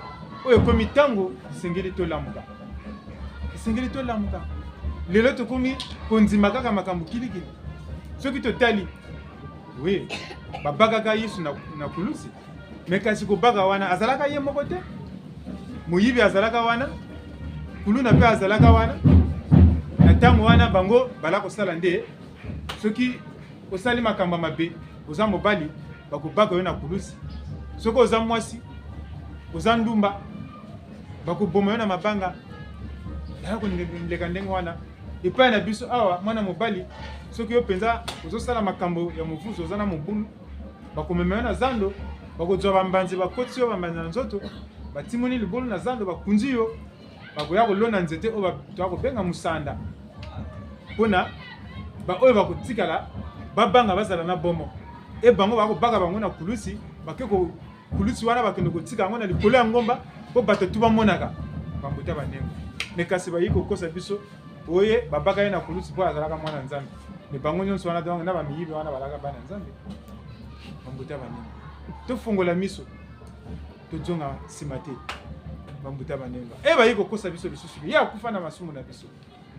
S2: oyo ekomi ntango esengeli tolamuka, esengeli tolamuka. Lelo tokomi kondima kaka makambo kilikili. Soki totali, oui, babakaka Yesu na kulusi, me kasi kobaka wana azalaka ye moko te, moyibi azalaka wana, kuluna mpe azalaka wana. Na ntango wana bango bala kosala nde soki osali makambo mabe, oza mobali, bakobaka yo na kulusi. Soki oza mwasi, oza ndumba, bakoboma yo na mabanga. Baya koleka ndenge wana. Epai na biso awa, mwana mobali, soki yo mpenza ozosala makambo ya movusu, oza na mobulu, bakomema yo na zando, bakozwa bambanzi, bakotisi yo bambanzi na nzoto, batimoni libolo na zando, bakunzi yo, bakoya kolona nzete oyo toya kobenga musanda, mpona baoyo bakotikala babanga bazala na bomo. E bango bakobaka bango na kulusi, bake kulusi wana, bakende kotika yango na likolo ya ngomba mpo bato tu bamonaka bambuta banengo. Me kasi bayi kokosa biso oye babaka ye na kulusi mpo azalaka mwana Nzambe. Me bango nyonso wana, donc na bamiyibi wana, balaka bana Nzambe. Bambuta banengo, tofongola miso, tozonga nsima te. Bambuta banengo e bayi kokosa biso lisusu, ye akufa na masumu na biso.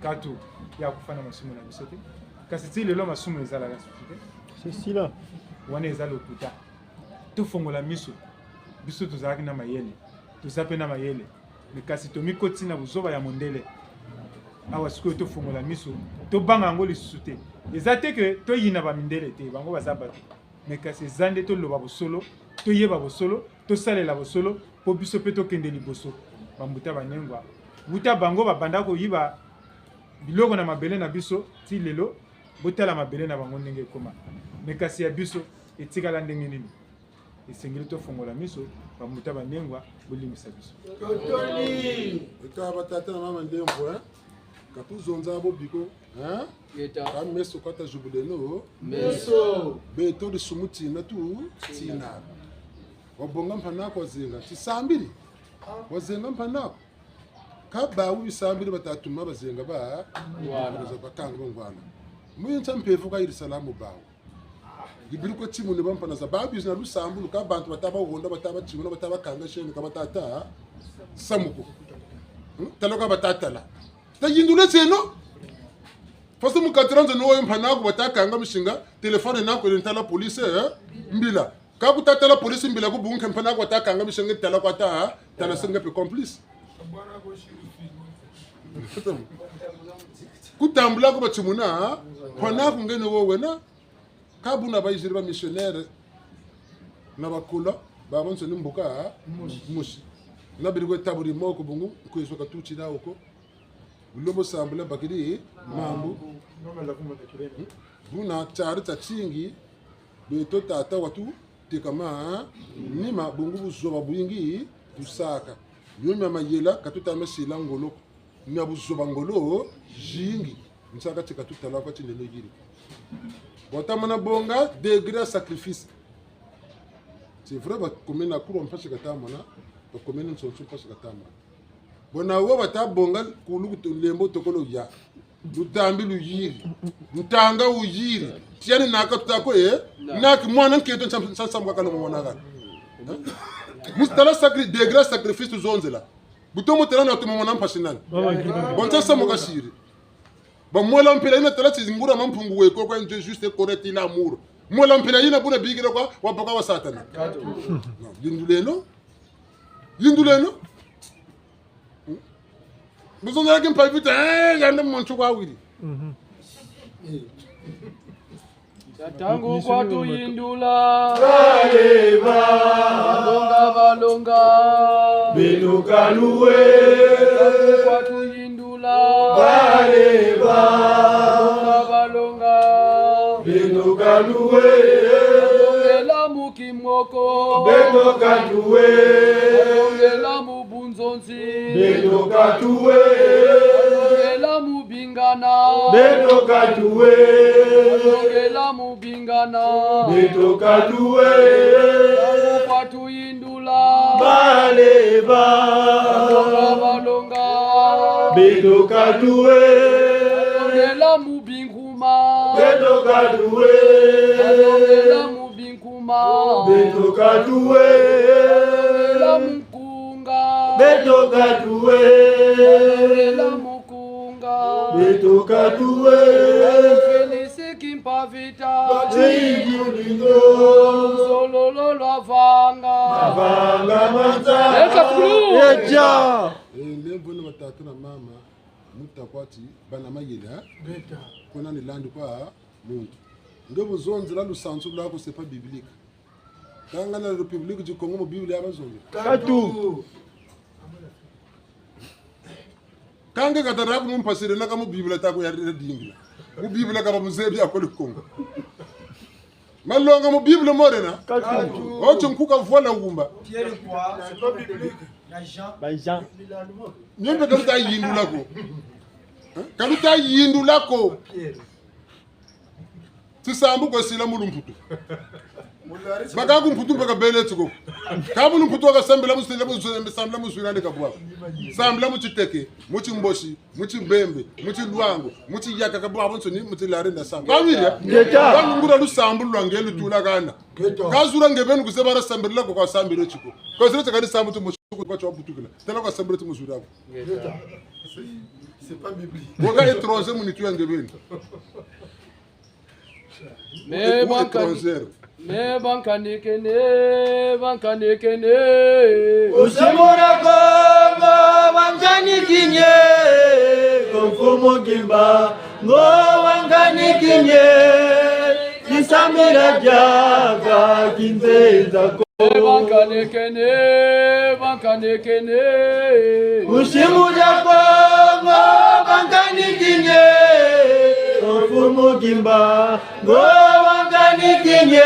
S2: Katu ye akufa na masumu na biso te, kasi ti lelo masumu ezalaka susu te.
S4: C'est là.
S2: Wana eza lokuta. Tofongola miso. Biso tozalaki na mayele, toza mpe na mayele, me kasi tomikoti na bozoba ya mondele awa. Sikoyo tofongola miso, tobanga yango lisusu te. Eza te ke toyina bamindele te, bango baza bato, me kasi eza nde toloba bosolo, toyeba bosolo, tosalela bosolo mpo biso mpe tokende liboso. Bambuta banengwa, wuta bango babanda koyiba biloko na mabele na biso ti lelo, botala mabele na bango ndenge ekóma, me kasi ya biso etikala ndenge nini? Esengeli tofongola miso. Bamuta banengwa, bolimbisa biso.
S1: Eka batata na mama ndembo, hein? Katuzonza bobiko, hein? Ka meso kata jubuleno.
S3: Meso.
S1: Beto lisumu tina tu tina. Wabonga mpanako wazenga tisambili. Wazenga mpanako. Kabawu bisambili batatuma bazenga ba
S3: Ngwana.
S1: Bakanga bangwana. Muyincha mpefu ka Yerusalemu bawu. Libiri ko chimune bampana za babizi na lusambulu ka bantu bataba honda bataba chimuna bataba kanga sheni ka batata samuko. Taloka batatala. Ta yindule tseno. Fasa mukatiranzo no mpanako batakanga mishinga telefone nako intala police, eh? Mbila. Kakutatala police mbila kubunke mpanako batakanga mishinga tala kwa ta tala singa pe complice. Kutambula ko bachimuna panako ngene wowe na kabuna bayiziri ba missionnaire na bakola babonso ni mbuka mushi na biri taburi moko bungu kwezwa katuchi na uko bilombo sambula bakiri mambu buna tsari tsa tsingi beto tata watu tekama nima bungu buzoba buyingi tusaka yomya mayela katutama sila ngolo mya buzoba ngolo jingi nsaka tika tutala kwa tinene yiri watamana bonga degré ya sacrifice. C'est vrai, bakomi na kurwa mpasi katamana, bakomi na nsonso mpasi katamana bona wo batabonga kulu lembo tokolo ya lutambi luyiri ntanga uyiri tiani naka tutako e naki mwana nketo nsansambuka kana mwanaka mustala sacri degré sacrifice tuzonzela butomo tela na tumona mpasi nani bon nsansambuka shiri bamwela mpela ina tala tsingura mampungu weko kwa nje juste correct ila amour mwela mpela ina buna bigire kwa wapaka wa satana non linduleno linduleno buzonzalaki mpavita yande muntu kwawili.
S3: Tatangu kwatuyindula balonga balonga.
S2: Belukaluwe.
S3: Tatangu kwatuyindula
S2: Baleba.
S3: balonga balonga.
S2: Belukaluwe.
S3: Kimoko.
S2: Beto Katuwe.
S3: Balongela mubunzonzi.
S2: Beto Katuwe.
S3: Balongela mubingana.
S2: Beto Katuwe.
S3: Balongela mubingana.
S2: Beto Katuwe.
S3: Tangu kwatuyindula.
S2: Baleba.
S3: Balonga balonga.
S2: Beto Katuwe.
S3: Balongela mubinkuma.
S2: Beto Katuwe.
S3: Balongela mubinkuma.
S2: Beto Katuwe.
S3: Balongela mukunga.
S2: Beto Katuwe.
S3: Balongela mukunga.
S2: Beto Katuwe.
S3: Felisi Kimpavita.
S2: Chingulingo.
S3: Sololo lwavanga.
S2: Vanga manza.
S3: Eka sukulu.
S4: Eja.
S1: Lemvona batata na mama mutakwati bana mayele ha? Kuna ni landi kwa muntu nge buzonzela lusanzu lwako c'est pas biblique kanga na république du Congo mu bible abazonzela
S4: Katu.
S1: kange katara kumumpasire naka mu bible tako ya dingila mu bible kaba muzebi akoli Congo malonga mu bible morena
S4: Katu.
S1: ocho nkuka vola wumba
S5: Pierre quoi? C'est pas biblique. La Jean.
S4: Ba Jean.
S1: nyembe kaluta yindulako kaluta yindulako tisambu kwesila mulumputu bakaku mputu mpaka bene tsiko kabulu mputu wakasambila musila musambila muswilande kabwako sambila muchiteke muchimboshi muchimbembe muchilwango muchiyaka kabwako nsoni muchilare na samba kawilya
S4: Ngeta.
S1: kalungura lusambu lwange lutula kana kazura ngebeni kusebara sambirila ko kwasambile chiko kwasile chakani sambu tumushiko kwacho wabutukila tena kwasambile tumusurako
S5: C'est pas biblique.
S1: woka étranger munitu ya ngebeni
S3: Me
S1: Ou
S3: banka
S1: étrangère
S3: me bankanikene bankanikene.
S4: Ushimura Kongo wangani kinye Konfumu kimba ngo wangani kinye Kisamira jaga kinzeza ko
S3: Me bankanikene bankanikene.
S4: Ushimura Kongo wangani kinye Konfumu kimba ngo wangani kinye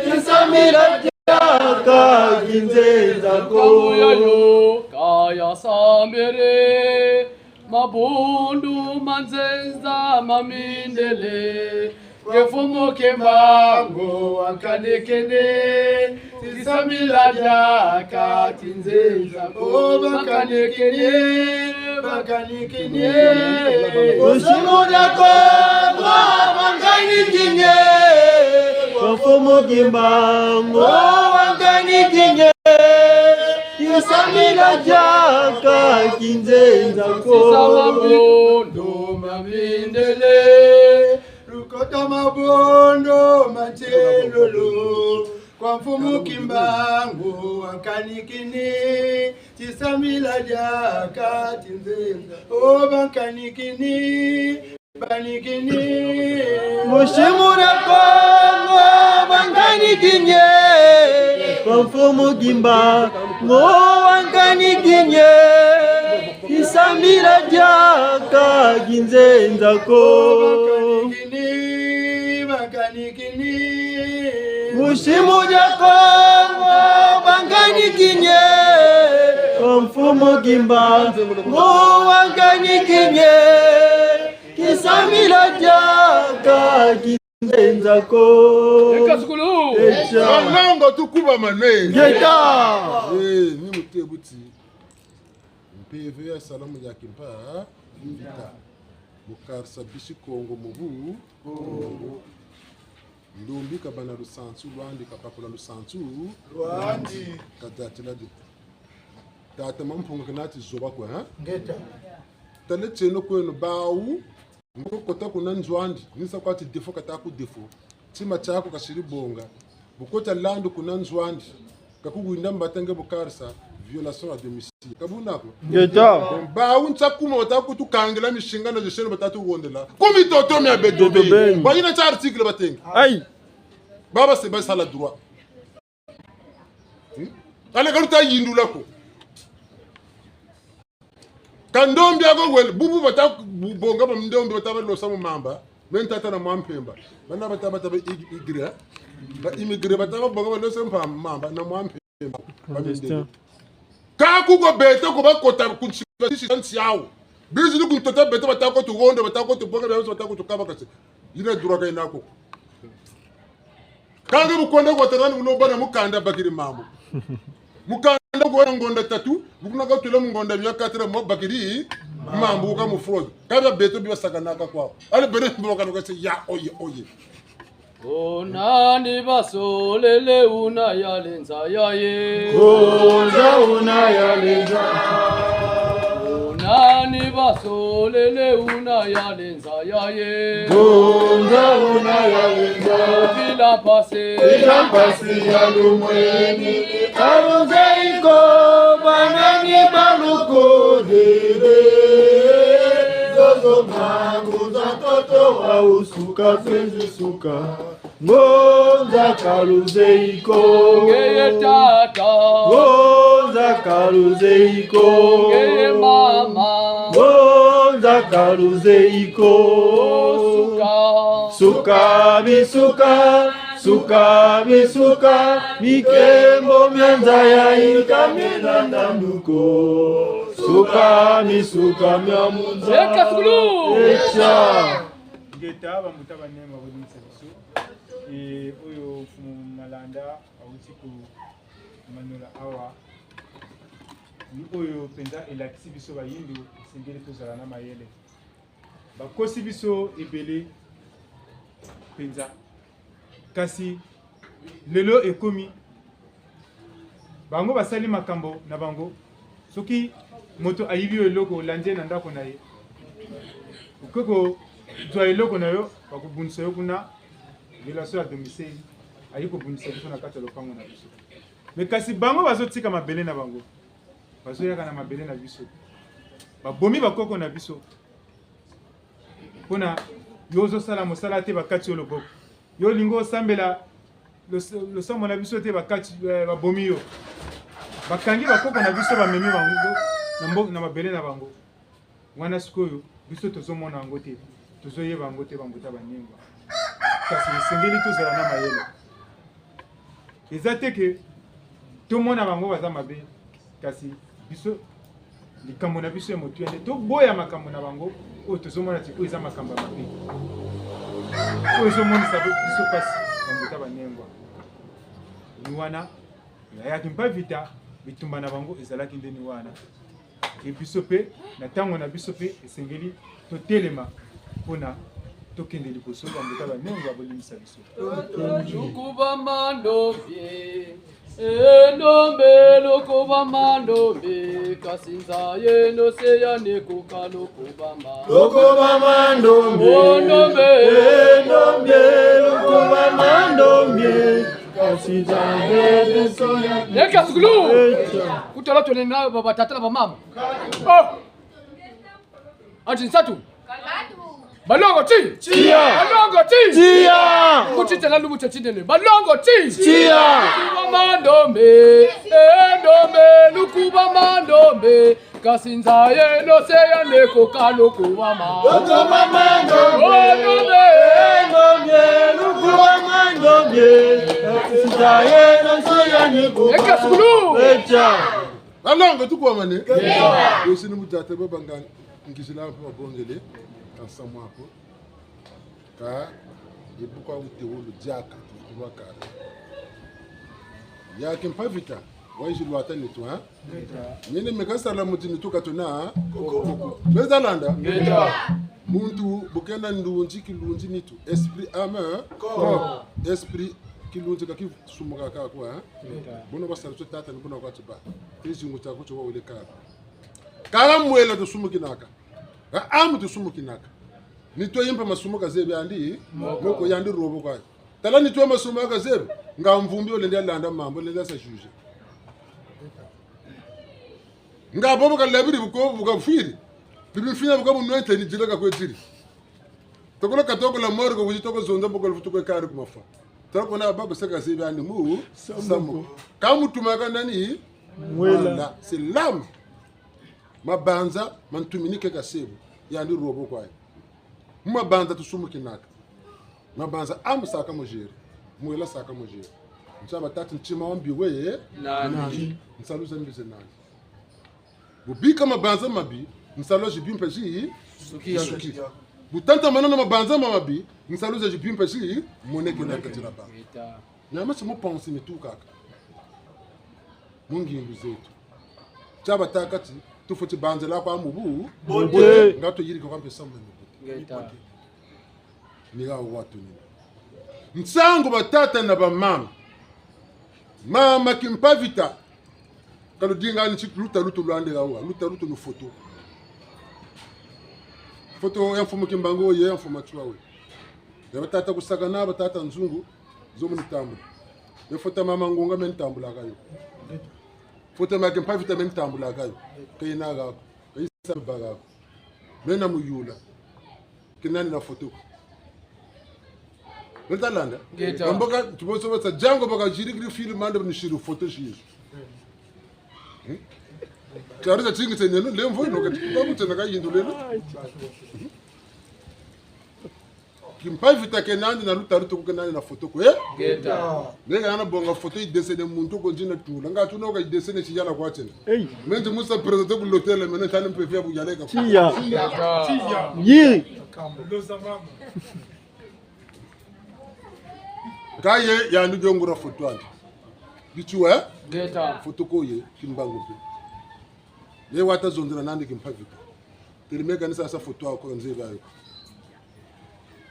S4: Kisamira jaga kinzeza ko
S3: Kamuyayo kaya sambere mabundu manzenza mamindele ngefumo kembango wankanikene tisamila dyaka tinzenza ko bankanikene bankanikene.
S4: Ushimura Kongo wangani kinye Konfumu kimbango wangani kinye Isamila jaka kinzenza ko
S3: Sisamabondo mamindele
S5: Lukota mabondo machelolo kwa mfumu kimbangu wankanikini tisamila jaka tinzenza o bankanikini banikini.
S4: Mushimura Kongo wangani kinye Konfumu kimbango wangani kinye Isamila jaka kinzenza ko
S5: Bankanikini bankanikini.
S4: Mushimuja Kongo bangani kinye Mfumo kimba ngo wangani kinye Kisamila jaka kinzenza ko
S3: Ekasukulu.
S4: Echa
S1: malongo tukuba mane
S4: Geta
S1: Eh, ni mutebuti mpeve ya salamu ya kimpa vita mukarsa bisi kongo mubu ndumbi kabana lusansu lwandi kapakula lusansu
S5: Lwandi.
S1: kadatila di tata mampunga kanati zoba kwa ha
S5: Ngeta.
S1: tale tseno kwenu bawu nkokota kuna nzwandi nisa kwati defo kata ku defo tsima chako kashiri bonga bukota landu kuna nzwandi kakuwinda mbatenge bukarsa violation à domicile kabunako
S4: Geta
S1: bawu ntsakuma batakutukangela mishinga na jesheni batatuwondela kumitoto mya bedobe
S4: Bedobeni.
S1: bayina tsa article batenge
S4: Ai
S1: baba se basala droit ale kaluta yindulako kandombi ako wel bubu bata bonga ba ndombi bata balosa mu mamba Me ntata na mwa mpemba bana bataba taba igre ba immigré bataba bonga balose mamba na mwa mpemba bamindele kakuko bete ko bakota kunsisi nsiawo bizi ni kuntota bete batako tugondo batako tubonga bya batako tukaba kasi ina duraka inako kange bukonde kwatanani bulobana mukanda bakiri mambo mukanda kuona ngonda tatu bukuna katula mungonda bya katira mo bakiri mambo ka mu fraud kabya beto bibasakanaka kwao ale bere mboka no ya oye oye.
S3: Onani basolele una yalenza yaye.
S4: Konza una yalenza.
S3: Onani basolele una yalenza yaye.
S4: Konza una yalenza.
S3: Bila pase.
S4: Bila pasi ya lumweni. Karuzeiko banani baluko dede. Zozo mangu za toto wa usuka senzi suka. Ngonza karuzeiko.
S3: Ngeye tata.
S4: Ngonza karuzeiko.
S3: Ngeye mama.
S4: Ngonza karuzeiko.
S3: Suka.
S4: Suka misuka, suka misuka, mikembo mianza ya ikamena ndanduko. Suka misuka mya munza.
S3: Eka sukulu.
S4: Echa.
S2: Ngeta bambuta banema bodimisa biso e oyo mfumu malanda awuti komanola awa ni oyo mpenza elakisi biso bayindu esengeli tozala na mayele bakosi biso ebele mpenza kasi lelo ekomi bango basali makambo na bango soki moto ayibi yo eloko olandi ye na ndako na ye okoki kozwa eloko na yo bakobundisa yo kuna violation ya domicile ayi kobundisa biso na kati ya lopango na biso me kasi bango bazotika mabele na bango bazoyaka na mabele na biso babomi bakoko na biso mpona yo ozosala mosala te bakati yo loboko yo olingi osambela losambo na biso te bakati babomi yo bakangi bakoko na biso bamemi bango na mabele na bango wana sikoyo biso tozomona yango te tozoyeba yango te bambuta baningwa kasi esengeli tozala na mayele eza te ke tomona bango baza mabe kasi biso likambo na biso ya motuya nde toboya makambo na bango oyo tozomona ti oyo eza makambo ya mabe oyo ezomonisa biso mpasi bambuta banengwa ni wana yayaki mpa vita bitumba na bango ezalaki nde ni wana e biso mpe na ntango na biso mpe esengeli totelema mpona tokende liboso bambuta banengwa bolimbisa biso.
S3: Lukuba mandombi endombe lukuba mandombi kasinza yendo seyane kuka lukuba ma
S4: Lukuba mandombi.
S3: Ondombe.
S4: Endombe lukuba mandombi. Kasinza yendo soya.
S3: Leka sukulu.
S4: Echa.
S3: Kutola tole na baba tata na bamama. Oh. Ati nsatu. Balongo ti.
S4: Tia.
S3: Balongo ti.
S4: Tia.
S3: Kutitela lubu chetindele. Balongo ti.
S4: Tia.
S3: Lukuba mandombe, endombe, lukuba mandombe, kasinza yeno seya neko kalukuba ma.
S4: Lukuba mandombi.
S3: Ondombe.
S4: Endombe lukuba mandombi. Kasinza yendo soya nikuba.
S3: Eka sukulu.
S4: Echa.
S1: Balongo tukwamane yosini mujate babanga ngisila mpo babongele ka samwako ka ibuka utewulu diaka tuwakara yake mpavita waiji lwata nitu ha nyene mekasala muti nitu katona mezalanda muntu bukenda ndunji kilunji nitu esprit ame corps esprit kilunji kaki sumuka ka kwa ha bono basala to tata ni bono kwa tiba izingu ta ko to wele ka kala mwela to sumukinaka amu to sumukinaka ni to yimpa masumuka zebe andi moko yandi robo kwa tala ni to masumuka zebe nga mvumbi ole ndi alanda mambo le sa juge nga bobo ka labiri buko buka firi bibi fina buka bunwete ni jila ka kwetiri tokola katoko la morgo kuji toko zonda boko lufutu kwe kari kumafa tala kona baba saka zebe andi mu samu kamutuma ka nani
S4: Mwela.
S1: C'est l'âme mabanza mantuminike kasebo yandi robo kwayo. Mumabanza tusumukinaka. Mabanza amusaka mujeri. Muela saka mujeri. Nchaba tati nchima wambiwe
S3: Nani.
S1: Nsaluza mbize nani. Bubika mabanza mabi, nsaloji bimpe ji
S3: Suki ya.
S1: suki. Butanta manana mabanza mabi, nsaluza ji bimpe ji moneke na katira ba.
S3: Ngeta.
S1: Nyama simu ponsi mitukaka. Mungindu zetu. Chaba takati tufuti banza la kwa mubu.
S4: Bote.
S1: Ngato yirika kwa mpesa mwe mubu.
S3: Ngeta.
S1: Nika watu nini. Nsango batata na bamama. Mama kimpavita. Kaludinga ni luta lutu lwande gawa, luta lutu no foto. Foto ya mfumo kimbango ye ya mfumo chwawe. Ya batata kusaka na batata nzungu zomu nitambula. Ya foto mama ngunga men tambula kayo. Foto ma kimpavita men tambula kayo. Kayina ga. Kayisa baga. Mena muyula. Kinani na foto. Ntalanda.
S3: Ngeta.
S1: Mboka tuboso basa jango baka jiri film ande ni shiru foto shiru. Clarissa chingi tseneno lemvo ino kati bakutena kayindu lelo. Kimpavita kenandi na lutaruto kukenani na foto ko eh?
S3: Ngeta.
S1: Nega ana bonga foto i desene muntu ko njina tula ngatu no ka i desene chiyala kwa tena.
S4: Ei.
S1: Menje musa presente ku l'hôtel mena tani mpefia bujaleka.
S4: Chia.
S3: Ngeta.
S4: Yiri.
S2: Loza mama.
S1: Kaye yandu jongura foto andi. Bichuwa eh?
S3: Ngeta.
S1: Foto ko ye kimbangu pe. Ye wata zondela nandi kimpavita. Telimeka nisa sa foto ako nzeba yo.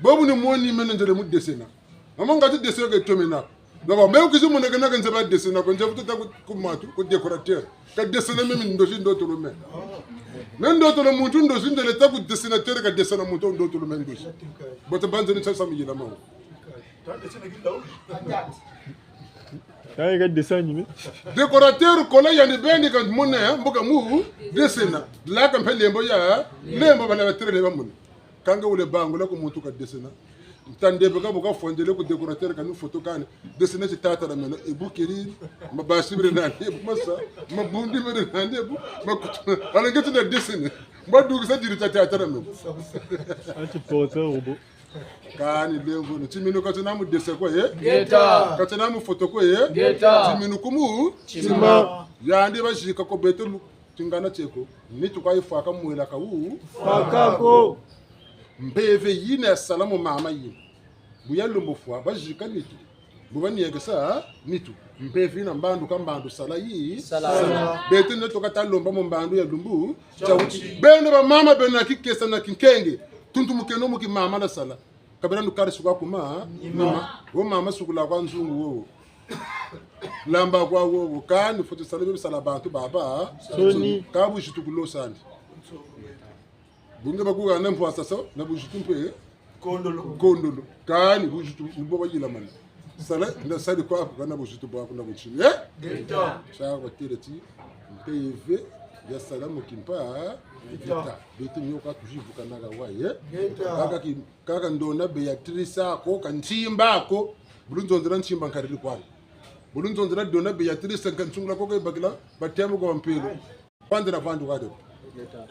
S1: Bobu ni mwoni mene njere mu desena. Mama ngati desena ke tomena. Baba me kuzi muneke na kenze ba desena ko nje futa ku matu ku décorateur. Ka desena meme ndosi ndoto lo me. Me ndoto lo muntu ndosi ndele ta ku dessinateur ka desena muntu ndoto lo me ndosi. Bota banze ni sasa miyela mawo.
S4: Kaye ka dessin animé.
S1: Décorateur kola yani bendi ka mune mboka mu desena. La ka mpe lembo ya lembo bana ba tere ba mune. Kanga ule bango la ko muntu ka desena. Ntandebe ka boka fondele ko décorateur ka nu photo kan desena ci tata na meno ebu keri mabasi bire na ebu masa mabundi bire na ebu makutu ala ngeti na desene mbadu sa diri tata na meno
S4: Un petit porteur robot.
S1: kani lembo no chimino ka tsena mu dese ko ye
S3: Ngeta.
S1: ka tsena mu photo ko ye
S3: Ngeta.
S1: chimino kumu
S4: Chima.
S1: yandi bashika ko beto tingana cheko nitu kwa ifaka muela ka u
S4: Fakako.
S1: mbeve yine ya salamu mama yine buya lumbu fwa bajika nitu buba niyegesa nitu mbeve ina mbandu ka mbandu sala yi
S3: Sala.
S1: bete ne toka ta lomba mu mbandu ya lumbu chauchi bene ba mama bena kikesa na kinkenge tuntu mukeno muki mama na sala kabena nukari suka kuma mama wo mama sukula kwa nzungu wo lamba kwa wo kani futi sala be sala bantu baba
S4: Soni.
S1: kabu jitu kulosandi bunge bakuka na mpwasa so na bujitu mpe
S5: Kondolo.
S1: kondolo kani bujitu mbo bayila mana sala na sali kwa kana bujitu bwa kuna buchini eh
S5: Ngeta.
S1: chaka batele ti mpeve ya salamu kimpa vita bete nyoka tujivuka naka waye
S5: Ngeta.
S1: kaka ki kaka ndona Beatrice ako kanchimba ako bulunzonzela nchimba nkariri kwana bulunzonzela dona Beatrice nkantsungula koko ibakila batema kwa mpelo pandela vandu kade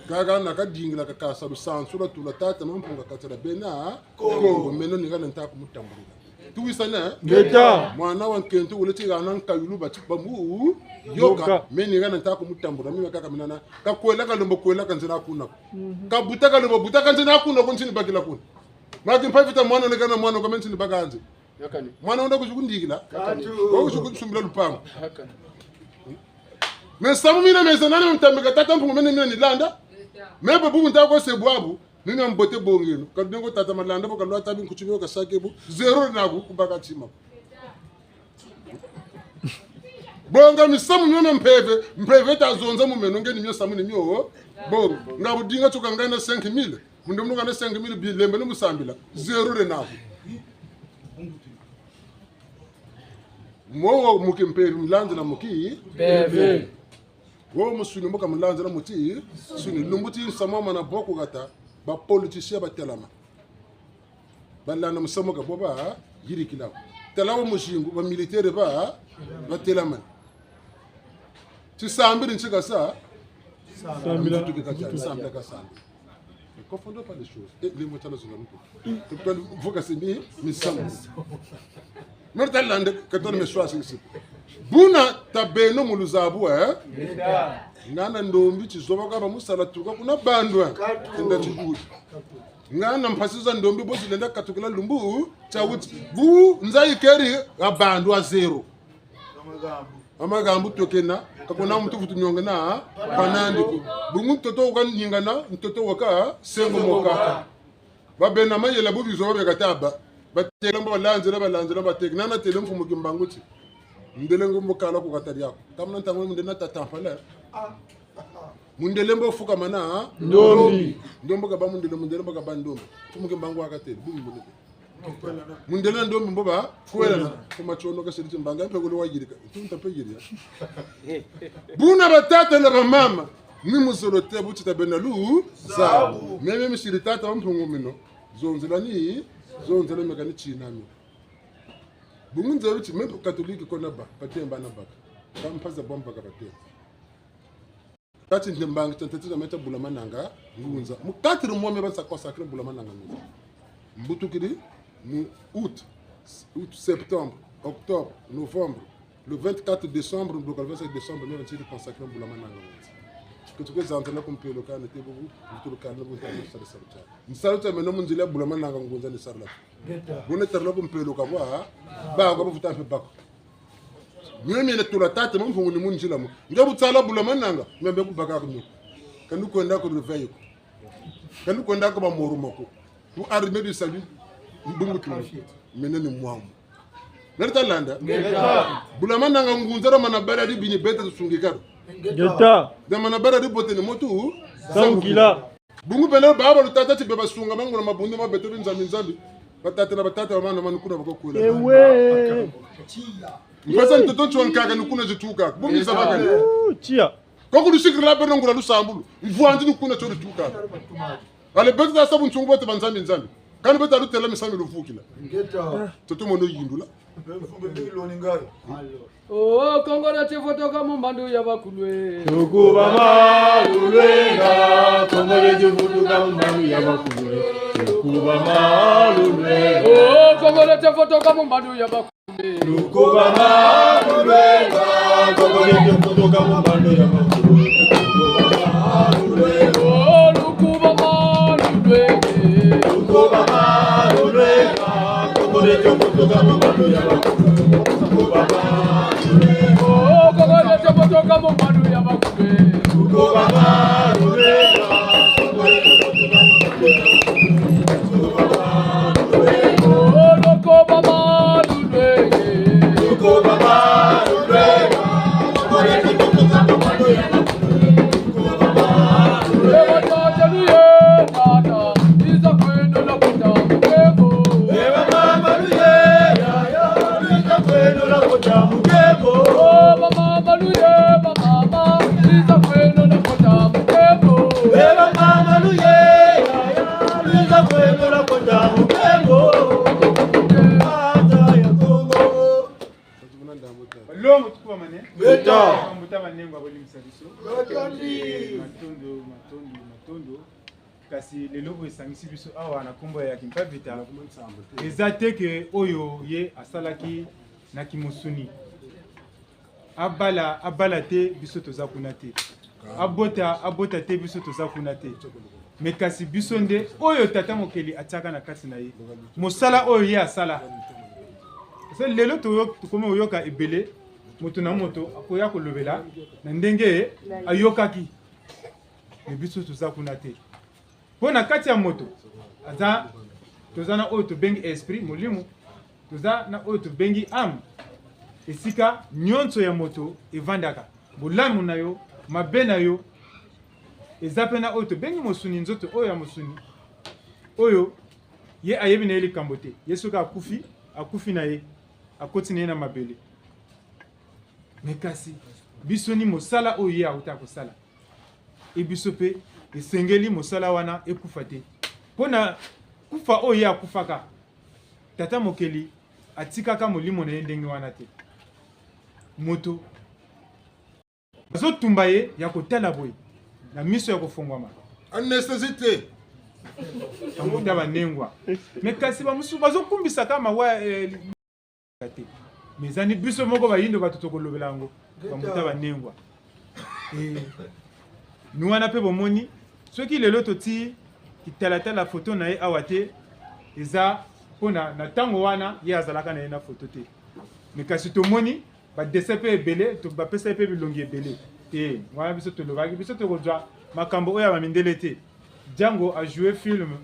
S1: kaka nakadingila kakasa lusansu lwatula tata mampunga katsela bena kongo meno ningana ntaka mutambulula tuwisana
S4: Ngeta.
S1: mwana wa nkentu ule tikana nkayulu bati bamu yoka
S4: Yoka.
S1: me ningana ntaka mutambula mimi kaka minana kakwela kalombo kwela kanzena kuna kabuta kalombo buta kanzena kuna ko ntini bakila kuna maki mpavita mwana nekana mwana kwa ntini bakanze
S3: Yakani.
S1: mwana unda kuzikundikila
S5: Katu.
S1: kokuzikusumbila lupango
S3: Yakani.
S1: me samu mina meza nani mtambika tata mpungu mene mina nilanda me bubu ntako sebwabu nina mbote bongelo kadingo tata malanda boka lwa tabi nkuchibyo kasake bu zero naku kubaka chima bonga misamu myona mpeve mpeve tazonza mumeno ngeni myo samu ni myo bonga ngabudinga tsoka ngana 5000 mundu mundu ngana 5000 bilembe ni musambila zero re naku mowo muki mpeve mulanzela muki
S3: Beve.
S1: wo musuni mboka mulanzela muti suni lumbuti nsamama na boko kata bapoliticien batelama balanda musamoka bo ba yirikilako tala wa mushingu bamilitaire ba batelamani tisambili ntshika sa
S4: Sambila.
S1: sambila kasambila Confondons pas les choses. Et les mots sont Voka simi misambo. Norta lande katona meswa sisi. Buna tabeno muluzabu eh? Ngana ndombi chizoba kaba musala tuka kuna bandwa. Tenda chikuti. Ngana mphasiza ndombi bosi lenda katukila lumbu chawuti. Bu nzai keri abandwa zero. Amagambo tokena kakona mutu futu nyonga na panandi bungu toto wakanyingana mtoto waka sengo moka. Babena mayela bubizo babekataba. Batela mbo balanzela balanzela bateka nana tele mfumo kimbanguti. Ndele ngumbo kala ku katari yako. Tamna ntango munde na tatampala. Mundele mbo fuka mana
S4: Ndombi.
S1: Ndombo ka ba mundele mundele mbo ka ba ndombi. Mfumo kimbangu akatele bumi mboneke. Mundele ndombi mbo ba kuwela na kuma chono ka selithi mbanga mpe kulo wayirika. Tunta pe yiri. Buna batata na bamama. Mi musolo te buchi tabena lu zabu. Meme mishiri tata mpungu mino. Zonzela ni zonzela mekani chinami. Bungunze bichi meme katoliki kona ba batemba na baka. Kampaza bomba ka batemba. Kati ndembanga tantati meta bula mananga ngunza. Mu 4 mois me ba consacrer bula mananga ngunza. Mbutukiri mu août, août, septembre, octobre, novembre, le 24 décembre, le 25 décembre, me va consacrer bula mananga ngunza. Que tu peux entendre comme pelo kana te bubu, tu le kana bu ta sala sala. Msala ta meno munzila bula mananga ngunza ni sala. Bone tarla comme pelo ka ba, ba ka bu ta pe bako. Mimi ne tula tate mo mfungu ni munjila mo. Nge butsala bula mananga, mbe ku baka ku nyoko. Kandu kwenda ku réveil ko. Kandu kwenda ko ba moru mako. Ku armée du salut mbungu tu. Mene ni mwamu. Nerta landa. Bula mananga ngunza mana bara di bini beta sungika.
S4: Geta.
S1: Da mana bara di bote ni motu.
S4: Sangila.
S1: Bungu bena baba lutata ti beba sunga mangu na mabundu mabeto nzambi nzambi. Batata na batata ba mana manukuna bakokula.
S4: Ewe.
S1: Mpesa ntoto nchwankaka nukuna jituka. Bumisa bakani.
S4: Chia.
S1: Koko lusikiri la beno ngula lusambulu. Mvuanzi nukuna cho lutuka. Ale beta da sabu nchungu bote banzambi nzambi. Kani beta lutela misami luvukila. Toto mono yindula.
S3: Oh, Kongo na chifotoka mu mbandu ya bakulwe.
S4: Tukuba malulwenga, Kongo lejivutuka mbandu ya bakulwe. Tukuba malulwenga.
S3: Oh, Kongo na chifotoka mu mbandu ya bakulwe.
S4: Tukuba malulwenga, Kongo lejivutuka mbandu ya bakulwe. Tukuba malulwenga.
S3: Oh, lukuba malulwenga.
S4: Tukuba malulwenga, Kongo lejivutuka mbandu ya bakulwe. Tukuba malulwenga.
S3: Oh, Kongo na chifotoka mu mbandu ya bakulwe.
S4: Tukuba malulwenga, Kongo lejivutuka mbandu ya bakulwe. Tukuba malulwenga.
S3: Oh, lukuba malulwenga.
S4: Tukuba malulwenga, Kongo lejivutuka mbandu ya bakulwe. Tukuba malulwenga.
S3: Ewa tata luye tata, iza kwenu la kuta mukebo.
S4: Ewa mama luye, ya ya, luye kwenu la kuta mukebo.
S3: Oh, mama luye, mama, iza kwenu la kuta mukebo.
S4: Ewa mama luye, ya ya, luye kwenu la kuta mukebo. Ata ya Kongo.
S2: Longo tukuba mane.
S4: Beta.
S2: Mbuta manengo abolimisa biso. Matondo, matondo, matondo. Kasi lelo oyo esangisi biso awa na nkombo ya Kimpa Vita. Eza te ke oyo ye asalaki na kimosuni. Abala, abala te biso toza kuna te. Abota, abota te biso toza kuna te. Me kasi biso nde oyo tata mokeli atiaka na kati na ye. Mosala oyo ye asala. Parce que lelo tokomi koyoka ebele moto na moto akoya kolobela na ndenge ayokaki. Me biso toza kuna te. Mpo na kati ya moto aza toza na oyo tobengi esprit molimo, toza na oyo tobengi âme. Esika nyonso ya moto evandaka, bolamu na yo, mabe na yo, eza pe na oyo tobengi mosuni, nzoto oyo ya mosuni oyo ye ayebi na ye likambo te. Ye soki akufi, akufi na ye, akoti na ye na mabele. Me kasi biso ni mosala oyo ye auta kosala, e biso pe esengeli mosala wana ekufa te. Mpo na kufa oyo ye akufaka, tata mokeli atikaka molimo na ye ndenge wana te. Moto azotumba ye ya kotala boye na miso ya kofongwama.
S1: Anesthésie te.
S2: Bambuta banengwa. Mais kasi bamosusu bazokumbisa kaka mawa eh, te. Mais ezani biso moko bayindo bato tokolobela yango. Bambuta banengwa. Eh, ni wana mpe bomoni soki lelo totii kitalatala foto na ye awa te eza mpona na ntango wana ye azalaka na ye na foto te. Mais kasi tomoni ba dessin mpe ebele bapesa ye mpe bilongi ebele te. Wana biso tolobaki biso tokozwa makambo oyo ya bamindele te. Django a joué film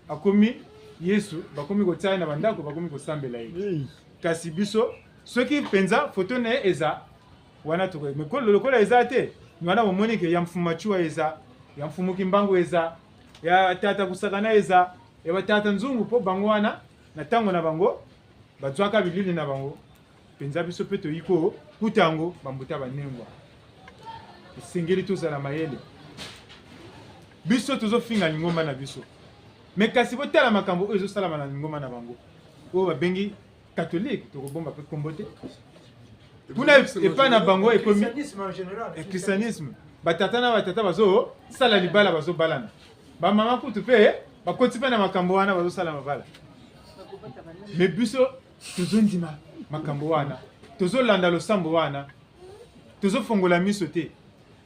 S2: akomi Yesu, bakomi kotia ye na bandako, bakomi kosambela ye. Kasi biso soki mpenza foto na ye eza wana toko lokola eza te, wana bomoni ke ya Mfuma Chua eza, ya Mfumu Kimbangu eza, ya Tata Kusakana eza, ya batata Nzungu, mpo bango wana na ntango na bango bazwaka bilili na bango mpenza. Biso mpe toyi kokuta yango bambuta banengwa. Esengeli tozala mayele. Biso tozofinga lingomba na biso, me kasi botala makambo oyo ezosalama na lingomba na bango oyo babengi katolike. Tokobomba mpe kombo te kuna epai na bango ekomi christianisme. Batata na batata bazosala libala, bazobalana, bamama kutu mpe bakoti mpe na makambo wana, bazosala mabala. Me biso tozondima makambo wana, tozolanda losambo wana, tozofongola miso te.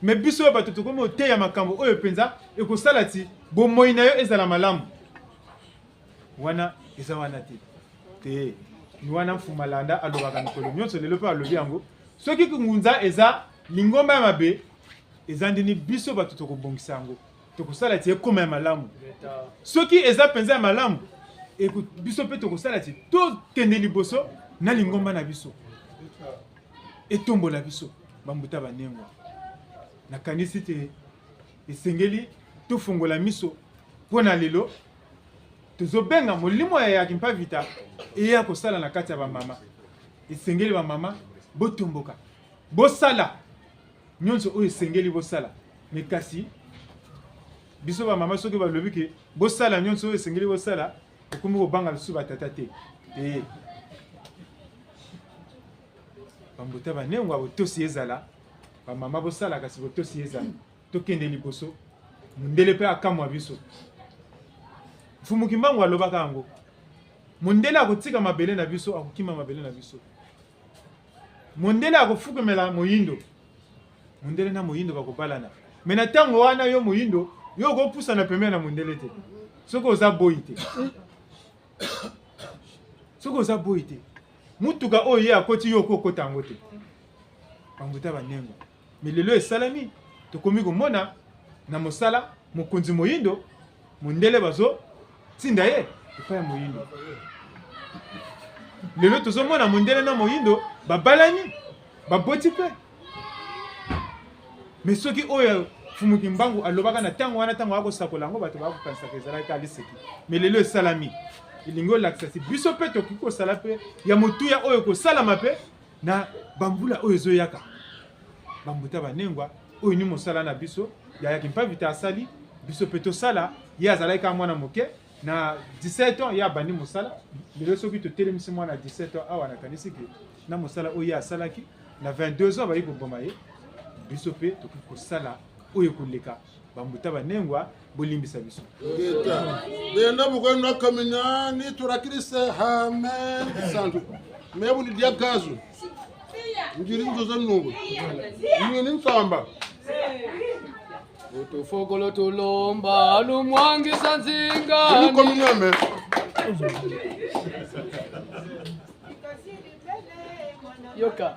S2: Me biso oyo bato tokomi oteya makambo oyo mpenza ekosala ti bomoi na yo ezala malamu, wana eza wana te te. Ni wana Mfuma Landa alobaka mikolo nyonso, lelo mpe alobi yango. Soki ngunza eza lingomba ya mabe, eza ndini biso bato tokobongisa yango, tokosala ti ekoma ya malamu. Soki eza mpenza ya malamu, biso mpe tokosala ti tokende liboso na lingomba na biso, etombola biso bambuta banengwa. Nakanisi te esengeli tofongola miso mpo na lelo tozobenga molimo ya ya Kimpavita eya kosala na kati ya bamama. Esengeli bamama botomboka, bosala nyonso oyo esengeli bosala. Me kasi biso bamama soki balobi ke bosala nyonso oyo esengeli bosala, okomi kobanga lisusu batata te. E bambuta banengwa, botosi ezala. Bamama bosala, kasi botosi ezala. Tokende liboso, mondele mpe akamwa biso. Mfumu Kimbangu alobaka yango, mondele akotika mabele na biso, akokima mabele na biso. Mondele akofukemela moyindo, mondele na moyindo bakobalana. Me na ntango wana yo moyindo, yo okopusana pembeni na mondele te soki oza boyi te. Soki oza boyi te, mutuka oyo ye akoti, yo okokota yango te. Bambuta banengo. Me lelo esalami, tokomi komona na mosala mokonzi moyindo, mondele bazo tinda ye epai ya moyindo. Lelo tozomona mondele na moyindo babalani, baboti mpe. Me soki oyo Mfumu Kimbangu alobaka na ntango wana, ntango akosakola yango, bato bakokanisaka ezalaki aliseki. Me lelo esalami, elingi olakisa si biso mpe tokoki kosala mpe ya motuya oyo ekosalama mpe na bambula oyo ezoyaka. Bambuta banengwa, oyo ni mosala na biso yaya Kimpavita asali, biso mpe tosala. Ye azalaki kaka mwana moke na 17 ans, ye abandi mosala. Lelo soki totelemisi mwana 17 ans awa, nakanisi ke na mosala oyo ye asalaki na 22 ans bayi koboma ye, biso mpe tokoki kosala oyo koleka. Bambuta banengwa, bolimbisa biso.
S1: Benda bukwenu kaminyani turakirise amen santu mebu ni diagazu njiri nzozo nungu nyini nsamba
S3: Utufogolo tulomba lumwangisa nzinga
S1: ni kominyame.
S3: Yoka.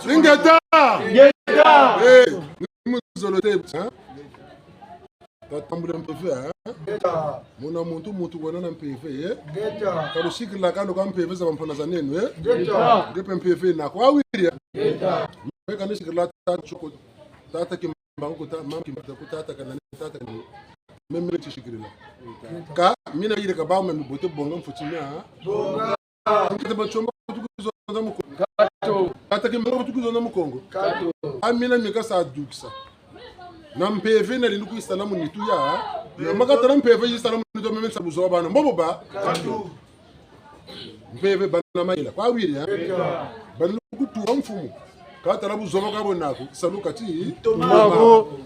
S1: Ingeta!
S4: Ingeta!
S1: Eh, muzolo te, hein? Tatambula mpeve, hein? Muna muntu muntu kona na mpeve, eh? Kalushikila kalo ka mpeve za mpona za nenu, eh? Ngepe mpeve nako awiri. Meka nishikila tata choko tata kimbangu kuta mama kimbangu kutata kana tata kana meme chishikila. Ka mina yire ka ba me bote bonga mfutimia.
S4: Bonga.
S1: Ngete bachomba kutukuzonza mukongo. Tata kimbangu kutukuzonza mukongo. Amina mika sa duksa. Na mpeve na lindu kuisala munitu ya. Na makata na mpeve yisala munitu meme sabuzo bana. Mbobo ba. Mpeve bana maila. Kwa wiri ya. Bana kutuwa mfumo. Kata la buzoba kabo nako. Saluka ti.
S4: Tomako.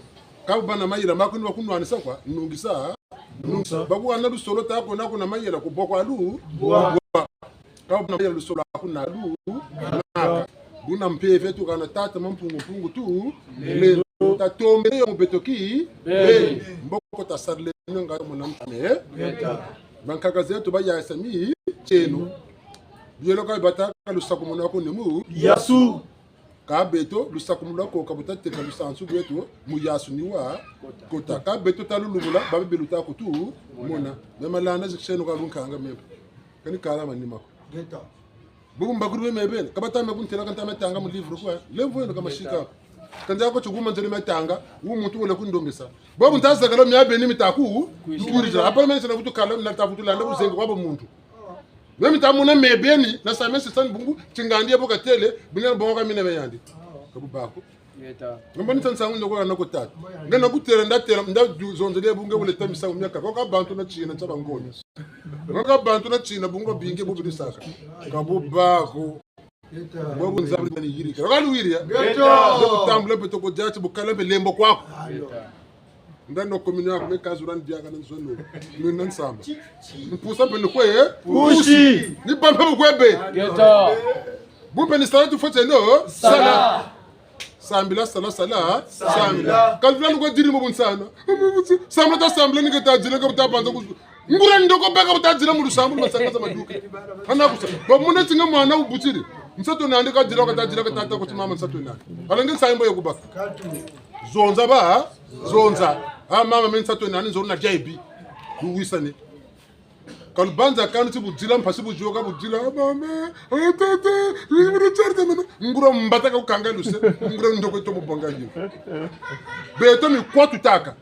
S1: Kabo bana maila makuni wakunwanisa kwa nungisa. Nungisa. Baku ana lusolo tako nako na maila kubokwa alu.
S4: Bwa.
S1: Kabo bana maila lusolo akuna alu. Naka. Buna mpeve tu kana tata mampungu mpungu tu. Lelo tatombe yo mubetoki. Be. Mboko tasarle nga mona mtane. Bankaka zetu bayasa mi chenu. Bielo ka bataka lusaku mona ko nemu.
S4: Yasu.
S1: Ka beto lusaku mona ko ka butateka lusansu beto muyasu niwa kota ka beto talulumula babe beluta ko tu mona. Memalanda zikshenu ka lunkanga mepe. Kani kala manima. Bubu mbakuru be mebele kabata me kuntela kanta metanga mu livre kwa lemvo eno kamashika. Kanza ko chuguma nzele metanga u muntu wole kundongesa. Bobu ntaza kala miabe ni mitaku tukurija apa mene sana kutu kala na tafutu landa kuzenga kwabo muntu. Meme tamuna mebeni na samese san bungu chingandi boka tele binya bonga kamine meyandi. Kabubako. Ngambani tsansa ngu ndoko na kotata. Ngena kutela ndatela nda zonzele bunge bule tamisa umyaka koka bantu na china tsaba ngoni. Ngoka bantu na china bungu binge bubilisaka. Kabubako. Bobu nzabuli ni yirika. Kaluwiria. Ndokutambula betoko jachi bukala belembo kwako. Ndano komini yako mekazi urani diaka nanzono. Mina nsamba. Mpusa mpe nikwe
S4: Pushi.
S1: Ni pampe bukwebe. Bumpe ni sala tu fote no. Sala. Sambila sala sala. Sambila. Kalvula nuko diri mo bunsana. Sambila ta sambila ni keta jina ka banza ku. Ngura ndoko beka buta jina mu lusambu masanga za maduka. Hana kusa. Ba mune tinga mwana ubutsiri. Nsato nandi ka jina ka ta jina ka tata ko mama nsato nandi. Alenge sambo yokubaka. Zonza ba zonza. Ah mama men nsato nandi nzona jaibi. Luwisane. Kalubanza kanu ti budila mpasi bujoka budila mama tata richard mama ngura mbata ka kukanga luse ngura ndoko to mubonga yi beto mi kwa tutaka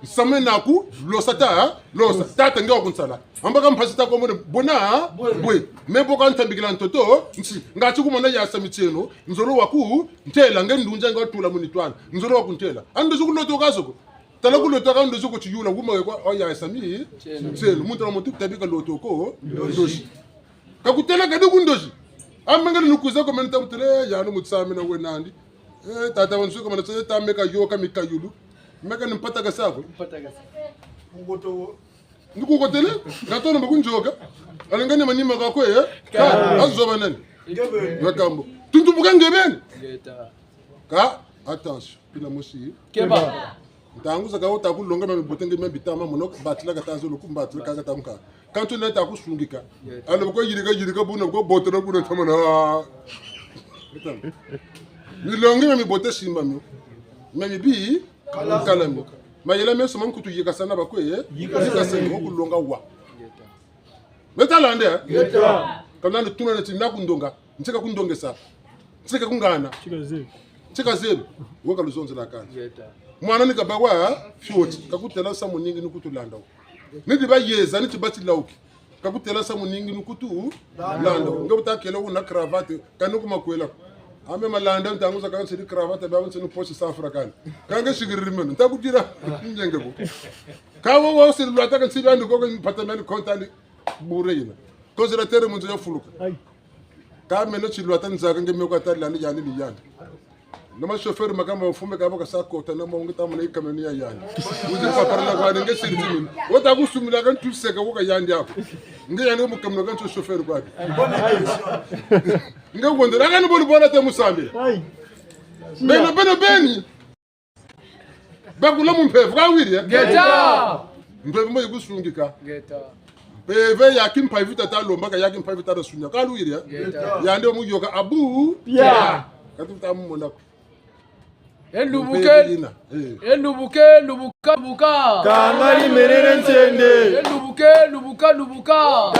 S1: same naku losa ta losa tata ngewa kunsala ambaka mpasi ta komone bona bwe mebo ka ntambikila ntoto nsi ngachi kumona ya samicheno nzolo waku ntela ngendunja ngatula munitwana nzolo waku ntela andozo kuloto kasoko tala kuloto ka ndozo ko chiyula kuma kwa oya sami tselo muntu na muntu tabika loto ko ndoshi kakutela kadi kundoshi amengele nukuza ko menta mutele ya no mutsame na wenandi tata wansuka mana tse tameka yoka mikayulu meka nimpata kasako ndikukotele ngatona bakunjoka alingane manima kakwe ka azoba nani ngakambo tuntumbuka ngebeni ka attention pina musi
S3: Keba.
S1: Ntanguza ka ota kulonga mame botenge mame bitama mono batla ka tazo lokumba batla ka tamka kanto na ta kusungika alo ko yirika yirika buna ko botona kuna tamana milongi mame bote simba mi mame bi kala mi mayela meso mankutu yika sana bakwe yika sana ko kulonga wa metalande kana ndituna nti nakundonga ntsika kundongesa ntsika kungana ntsika zelu woka luzonzela kana mwana ni kabakwa fioti kakutela sa muningi ni kutulanda niti ba yeza niti ba tilauki kakutela sa muningi ni kutu landa nga butakela una cravate kani kuma kwela ame malanda ntanguza kana tsiri cravate ba ntsini poche sa african kange shigiriri meno ntakutira njenge ko kawo wa siri lwata kan tsiri andi ko patamani kontali bure yina kozira tere munzo ya fuluka ka meno chilwata nzaka nge meko atalani yani ni yani Nama chauffeur makamba mfume kabo kasakota nama ungita mune ikameni ya yandi. Uzi paparela kwa nge siri tini. Wota kusumila kan tuseka koka yandi ako. Nge yandi mukamno kan chauffeur kwa. Nge gondela kan bolu bona te musambi. Beno beno beni. Bakula mumpevu kawiri.
S3: Ngeta.
S1: Mpevu mo ikusungika.
S3: Ngeta.
S1: Peve ya kimpa vita ta lombaka ya kimpa vita ta sunya kalwiri.
S3: Ngeta.
S1: Yandi omuyoka abu.
S4: Pia.
S1: Katuta mmonako.
S3: Elubuke. Elubuke lubuka lubuka.
S4: Kanga limenene nsende.
S3: Elubuke lubuka lubuka.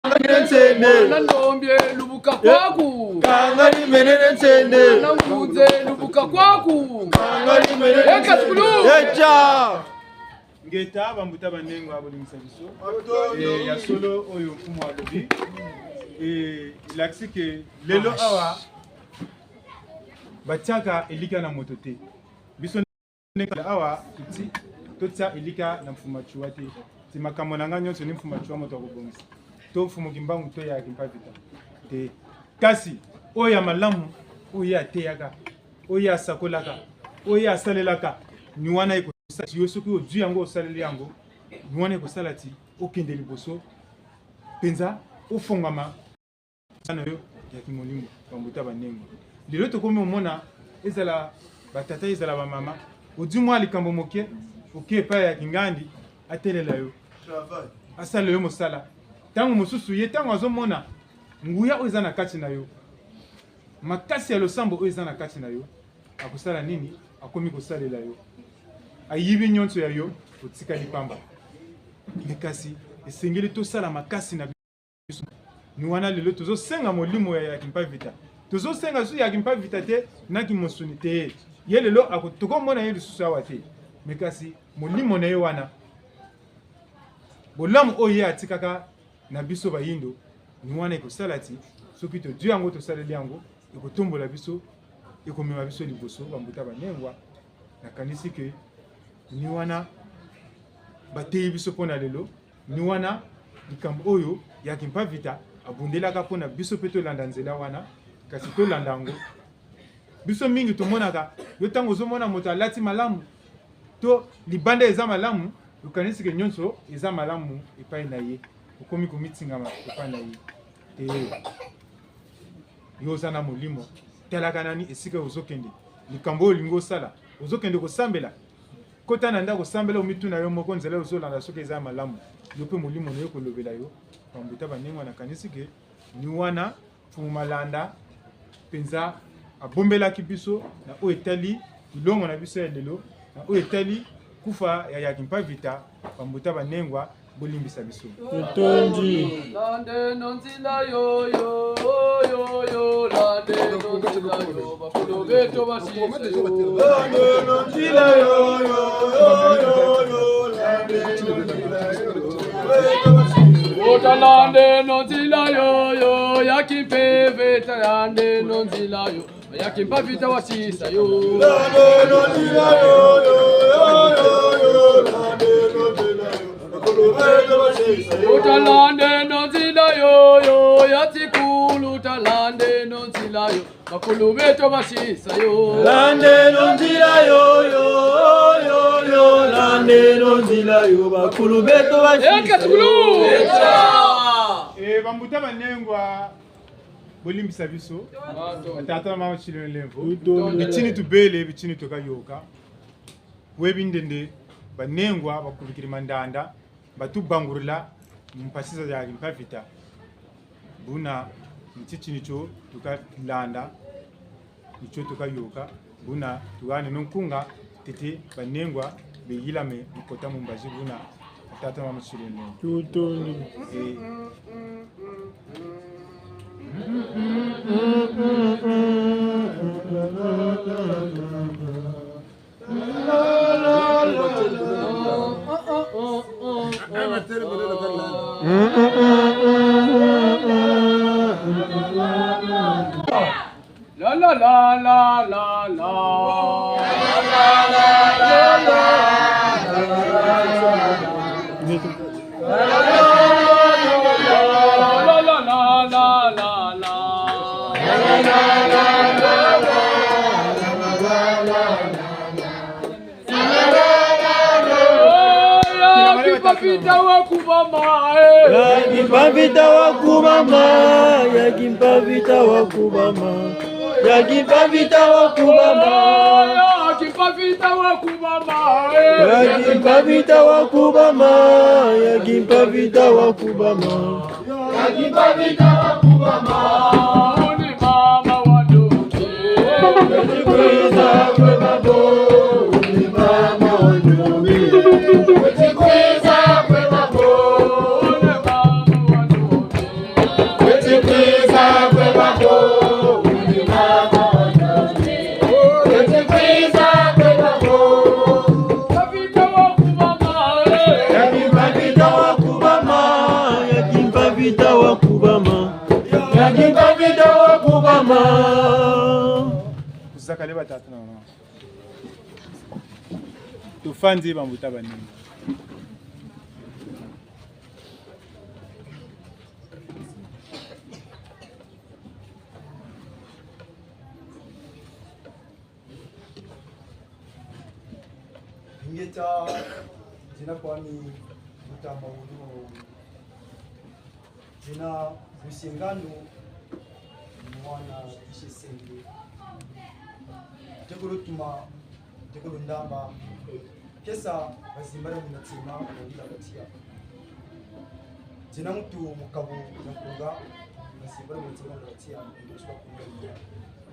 S4: Kanga nsende.
S3: Nandombye lubuka kwaku.
S4: Kanga limenene nsende.
S3: Nangunze lubuka kwaku.
S4: Kanga limenene
S3: Eka sukulu.
S4: Echa.
S2: Ngeta bambuta banengo abolingisa biso ya solo oyo mfumu alobi elakisi ke lelo awa batiaka elika na moto te. Biso ndenge awa totia elika na mfuma chua te. Ti makambo na ngai nyonso ni mfuma chua moto akobongisa to mfumu kimbangu to ya kimpavita te. Kasi oyo ya malamu, oyo ye ateyaka, oyo ye asakolaka, oyo ye asalelaka, ni wana ekosala ti yo soki ozwi yango osaleli yango, ni wana ekosala ti okende liboso mpenza, ofongwama na yo ya kimolimo. Bambuta banengo lelo tokomi omona ezala batata ezala bamama, ozwi mwa likambo moke oke epai ya kingandi atelela yo, asalela yo mosala. Ntango mosusu ye ntango azomona nguya oyo eza na kati na yo, makasi ya losambo oyo eza na kati na yo, akosala nini? Akomi kosalela yo, ayibi nyonso ya yo, otikali pamba. Me kasi esengeli tosala makasi na biso. Ni wana lelo tozosenga molimo ya kimpavita, tozosenga su ya kimpavita te na kimosuni te. Ye lelo tokomona ye lisusu awa te, me kasi molimo na ye wana, bolamu oyo ye atikaka na biso bayindo, ni wana ekosala ti soki tozwi yango tosaleli yango, ekotombola biso, ekomema biso liboso. Bambuta banengwa, nakanisi ke ni wana bateyi biso mpona lelo. Ni wana likambo oyo ya kimpavita abundelaka mpona biso mpe tolanda nzela wana, kasi tolanda yango. Biso mingi tomonaka yo ntango ozomona moto alati malamu to libanda eza malamu, okanisi ke nyonso eza malamu epai na ye, okomi komitingama epai na ye te. Yo oza na molimo, talaka nani esika ozokende, likambo oyo olingi osala, ozokende kosambela, kota na ndako osambela, omituna yo moko nzela ozolanda soki eza malamu, yo mpe molimo na yo kolobela yo. Bambuta banengwa, nakanisi ke ni wana Mfumu Malanda mpenza abombelaki biso na oyo etali bilongo na biso ya lelo, na oyo etali kufa ya ya kimpavita. Bambuta banengwa, bolimbisa biso.
S4: Totondi.
S3: Landeno nzila yo yo yo yo, landeno nzila yo, bakolo beto basisa yo.
S4: Landeno nzila yo yo yo yo, landeno nzila yo.
S3: Ota landeno nzila yo yo, ya kimpeveta, landeno nzila yo, ya kimpavita wasisa yo.
S4: Landeno nzila yo yo yo yo, landeno nzila yo, bakolo beto basisa yo.
S3: Utalande nzila yo yo ya tikulu, talande nzila yo, bakulu beto basisa yo.
S4: Landeno nzila yo yo yo yo, landeno nzila yo, bakulu beto basisa
S3: Eka tikulu.
S2: Bambuta banengwa, bolimbisa biso. Tata na mama chilelo lemvo, bichini tubele bichini tokayoka webi ndende banengwa bakubikiri mandanda batubangurula mpasisa ya kimpavita buna nchichini cho tukalanda nicho tukayoka buna tukane nonkunga tete banengwa beyilame mukota mumbaji buna tata mama chilelo lemvo.
S3: La la la la la la. La la la la la la la la. La la la. Vita wa kubama
S4: Yagimpa vita wa kubama, yagimpa vita wa kubama, yagimpa vita wa kubama,
S3: Kimpa vita wa kubama
S4: yagimpa vita wa kubama, yagimpa vita wa kubama.
S3: Ni mama wa ndoki.
S4: Kwiza kwe babo, ni mama wa ndomi.
S3: Ni mama wa ndoki. Vita wa kubama
S4: Yagimpa vita wa kubama, yagimpa vita wa kubama, yagimpa vita wa kubama.
S2: Kuzakale batata na mama tofandi bambuta banini.
S5: Ingeta jina kwami mutamba wulu jina musingano mwana ishisenge tekolo tuma tekolo ndamba kesa bazimbala munatsima nongila batia jina mutu mukabo nyakunga bazimbala munatsima batia ndoswa kunga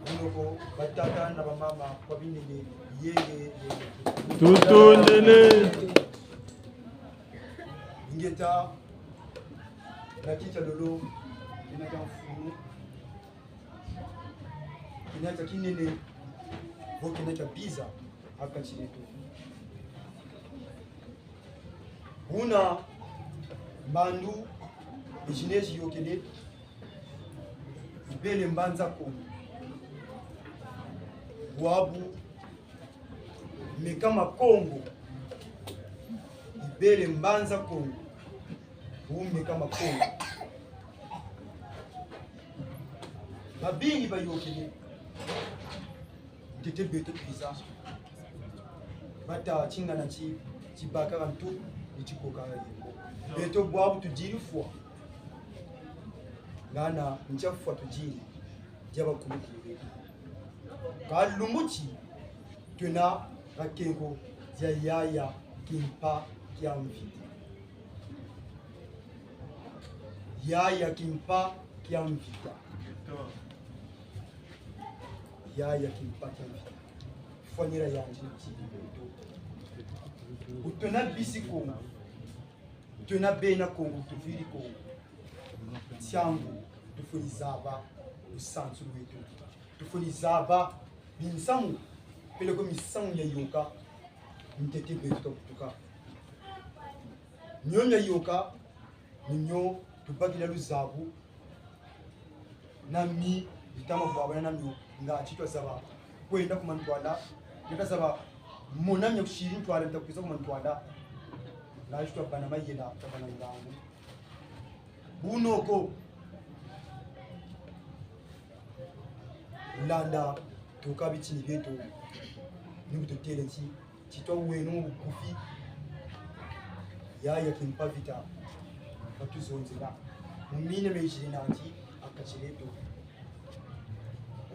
S5: munoko batata na bamama kwa binene yeye yeye.
S4: Tutundele.
S5: Ingeta nakita lolo kinaka mfunu kinaka kinene bo kinaka biza akachileto huna mbandu ejineji yokele ibele mbanza kongo wabu meka makongo ibele mbanza kongo umeka makongo babingi bayokele tete beto biza bata chingana chi chibaka bantu nichikoka yembo beto bwabu tujiri fwa ngana nchafwa tujiri jaba kulukulu kalumbuchi tuna rakengo dia yaya kimpa kia mvita yaya kimpa kia mvita yaya kimpa kia mvita fwanira yanje chili beto utona bisi kongo tona bena kongo tuviri kongo tyangu tufunizaba lusanzu lwetu tufunizaba minsangu peleko misangu ya yoka ntete betu takutuka nyo ya yoka ninyo tubakila luzabu na mi litama bwabana na myo nga chitwa zaba kwenda kumantwala ndakazaba monamya kushiri ntwala ntakukiza kumantwala ngachitwa bana mayela tabana ngangu bunoko landa toka bitini beto nikutotele nti chitwa wenu bukufi yaya kimpa vita batuzonzela mumine mejili nanti akachileto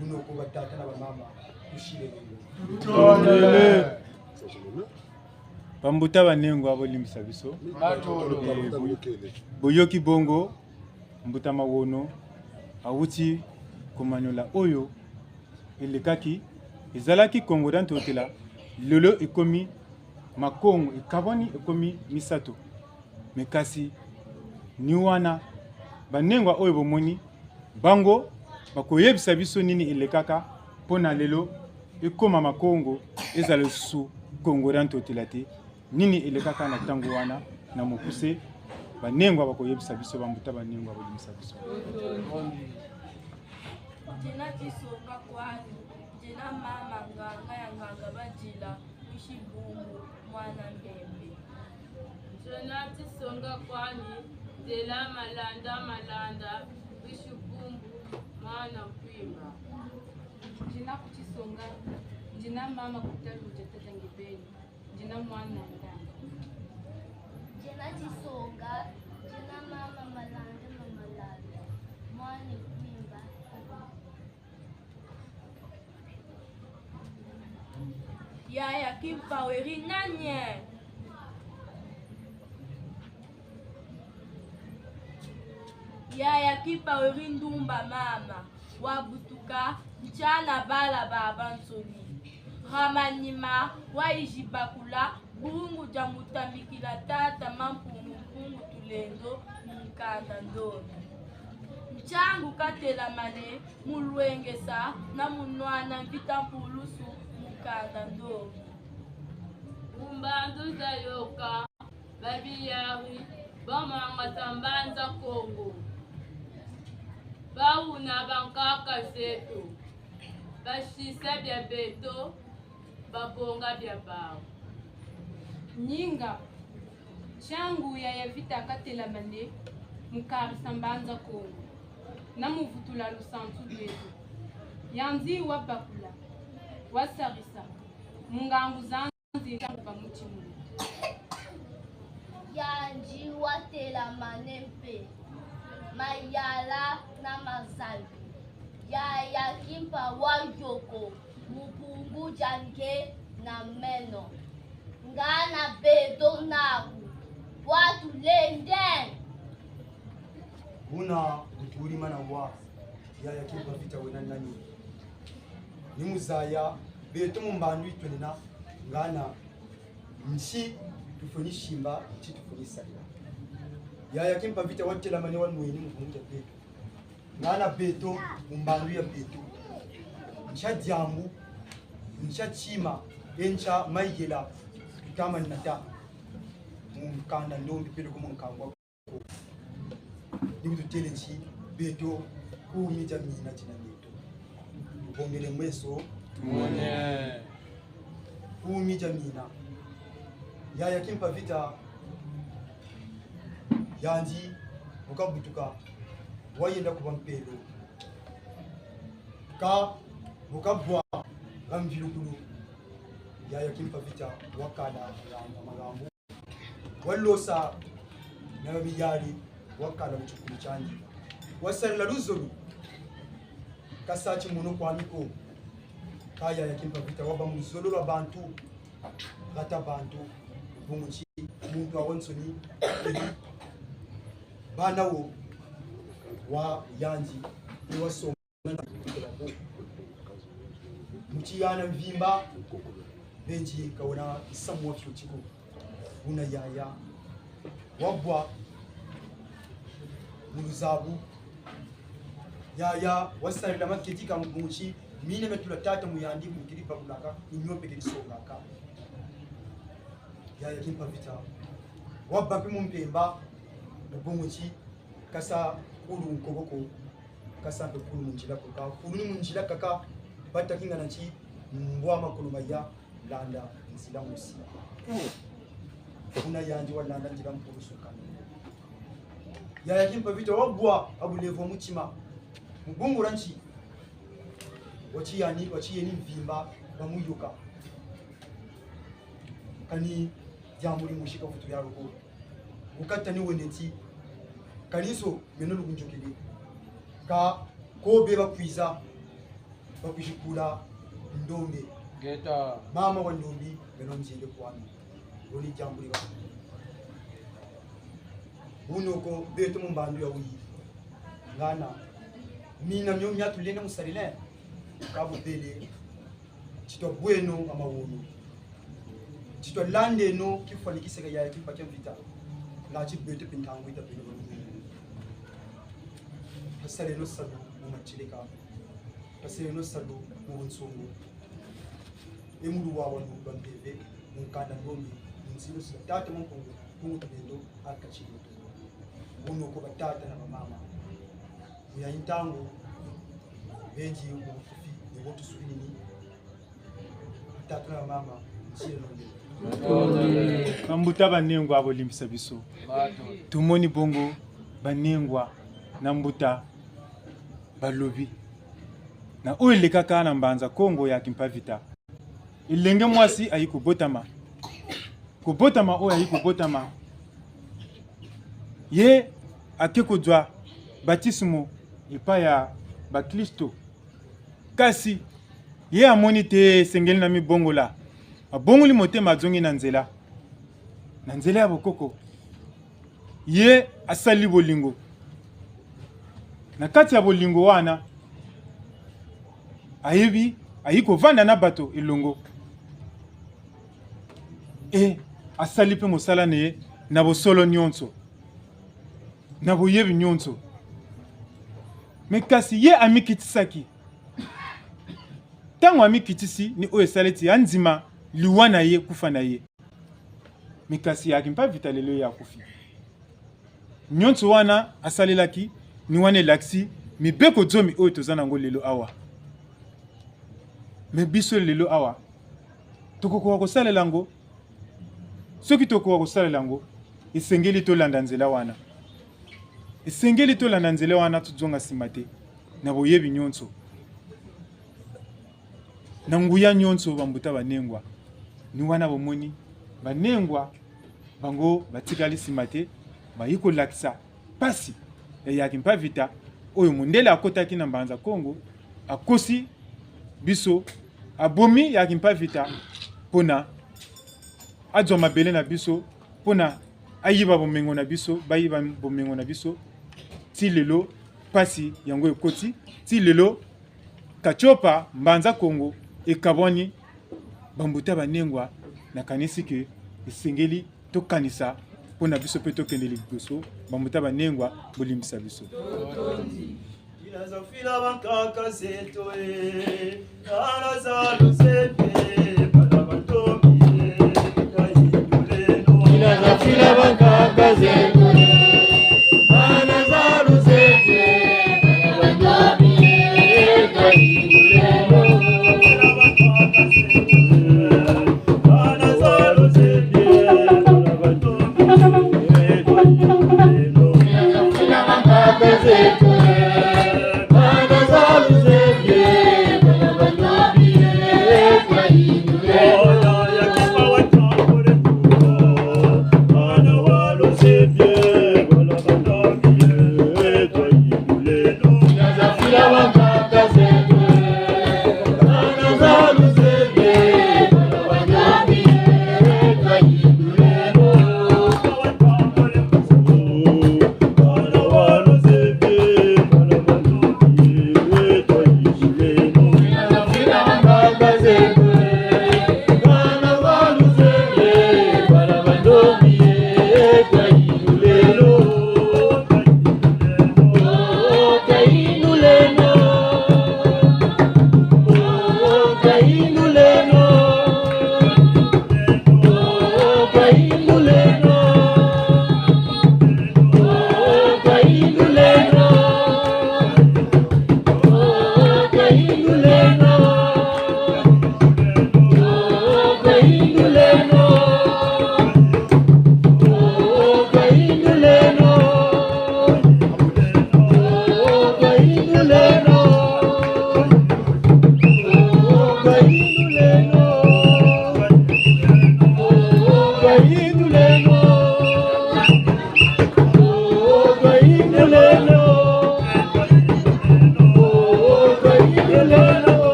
S5: bunoko batata na bamama tushile lelo.
S2: Tutondele. Bambuta banengo abolimbisa biso. Boyoki bongo mbuta mawono awuti komanyola oyo elekaki ezalaki kongo da ntotela lelo ekomi makongo ekabwani ekomi misato me kasi ni wana banengwa oyo bomoni bango bakoyebisa biso nini elekaka mpo na lelo ekóma makongo ezala lisusu kongo da ntotela te nini elekaka na ntango wana na mokuse banengwa bakoyebisa biso bambuta banengwa bolimisa biso.
S6: Jina chisonga kwani jina mama nganga ya nganga bajila mushibumbu mwana mbembe.
S7: Jona tisonga kwani dela malanda malanda wishibumbu mwana kwimba.
S8: Jina kuchisonga
S7: Ndina mama kutaluja tata ngibeni. Ndina mwana ndanga.
S6: Ndina Chisonga, ndina mama Malanda na Malanda. Mwana kwimba. Yaya Kimpaweri nanye. Yaya Kimpaweri ndumba mama wabutuka mchana bala baba nsoni Ramanyima waijibakula bungu ja mutambikila tata mampungu mpungu tulendo munkanda ndomi Nchangu katelamane mulwengesa na munwana mvita mpulusu mukanda ndomi.
S7: Mumbandu zayoka babiyari bamwangata mbanza Kongo bauna bankaka zetu bashisa bya beto babonga bya bawo. Nyinga Tshangu ya ya vita katelamane mukarisa mbanza Kongo na muvutula lusantu lwetu yanzi wa bakula wa sarisa mungangu zanzi ntangu ba mutshimulu.
S6: Yanji wa telamane mpe mayala na mazalu ya ya kimpa wa yoko mupungu jange na meno Nga na beto naku bwatu lende.
S5: Buna butulima na wa yaya kimpa vita wena nani ni muzaya beto mumbandu itwenena ngana nchi tufuni shimba nchi tufuni salila yaya kimpa vita watela mane wa nweni muvunja beto ngana beto mumbandu ya beto ncha diambu ncha chima encha maigela tutama nata mukanda ndombi pele ko munkangwa ko nikututele nchi beto kuumija mina china beto ubongele mweso
S3: Tumone.
S5: Kuumija mina yaya kimpa vita yanji bukabutuka wayenda kuba mpelo ka bukabwa gamvilukulu yaya kimpa vita wakala ranga magambo walosa na babiyali wakala muchukulu chanji wasalila luzolu kasachi muno kwamiko kaya ya kimpa vita waba muzolo lwa bantu rata bantu bunguchi muntu awonsoni bana wo wa yanji niwasoma muchiyana mvimba benji kaona isamu wa fyuchiko una yaya wabwa muluzabu yaya wasalila maketi ka muchi mine metula tata muyandi mukili pakulaka inyope kelisongaka yaya kimpa vita wabba mpe mumpemba mubongochi kasa kulu nkoboko kasa mpe kulu munjila kaka kulu ni munjila kaka batakinga na nchi mbwa makolo maya landa nzila musi kuna yanje walanda njila mpulu sukana yaya kimpa vita wabwa abulevu wa muchima mubungura nchi wachiyani wachiyeni mvimba bamuyuka kani jambo limushika futu ya roho ukata ni weneti kaniso meno lukunjokele ka kobe bakwiza bakwishikula ndombe
S3: Geta.
S5: mama wa ndombi meno mjende kwami loni jambo liba bunoko beto mumbandu ya uyi ngana mina myo myatulene musalile kabubele chitwa bweno amawono chitwa landeno kifanikiseka yaya kimpa kya mvita la chibete pintango ita pene pasale no salu mu macileka pasale no salu mu bunsungu emulu wawa no bambeve mu nkanda ndombi munzilo sila tata munkungu kungu tulendo akachiloto bunoko batata na bamama muyayintango benji mubufufi nibo tusulinini tata na bamama
S2: Bambuta banengwa bolimbisa biso tomoni bongo banengwa na mbuta balobi na oyo elekaka na mbanza Kongo ya Kimpavita. Elenge mwasi ayi kobotama, kobotama oyo ayi kobotama, ye ake kozwa batisimo epai ya baklisto, kasi ye amoni te esengeli na mibongola. Abongoli motema, azongi na nzela, na nzela ya bokoko. Ye asali bolingo. Na kati ya bolingo wana ayebi ayi kovanda na bato elongo e asali mpe mosala na ye na bosolo nyonso, na boyebi nyonso. Me kasi ye amikitisaki. Ntango amikitisi ni oyo esali ete andima liwa na ye, kufa na ye. Me kasi yaki mpa vita lelo ye akufi. Nyonso wana asalelaki ni wana elakisi mibeko zomi oyo toza nango lelo awa. Me biso lelo awa tokokoka kosalela yango? Soki tokoka kosalela yango, esengeli tolanda nzela wana. Esengeli tolanda nzela wana, tozonga nsima te na boyebi nyonso, na nguya nyonso. Bambuta banengwa ni wana bomoni banengwa bango batikali nsima te, bayi kolakisa pasi ya yaki mpavita oyo mondele akotaki na Mbanza Kongo, akosi biso, abomi yaki mpavita mpona azwa mabele na biso, mpona ayiba bomengo na biso, bayiba bomengo na biso. Ti lelo pasi yango ekoti, ti lelo Katiopa Mbanza Kongo ekabwani. Bambuta banengwa, nakanisi ke esengeli tokanisa mpo na biso mpe tokende liboso. Bambuta banengwa, bolimbisa biso.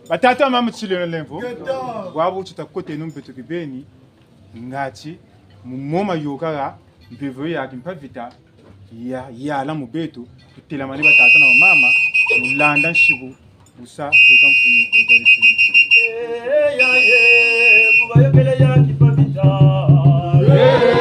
S2: Batata mama tshileno lemvo wabu tshitakote numpeto kibeni ngachi mumoma yokaka mpevo yaki mpavita ya yala mubetu tutelamani batata na bamama mulanda nshiku busa tuka mfumu utalisi.
S4: Kubayokele ya kipavita.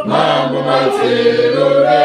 S4: Mambo matsilule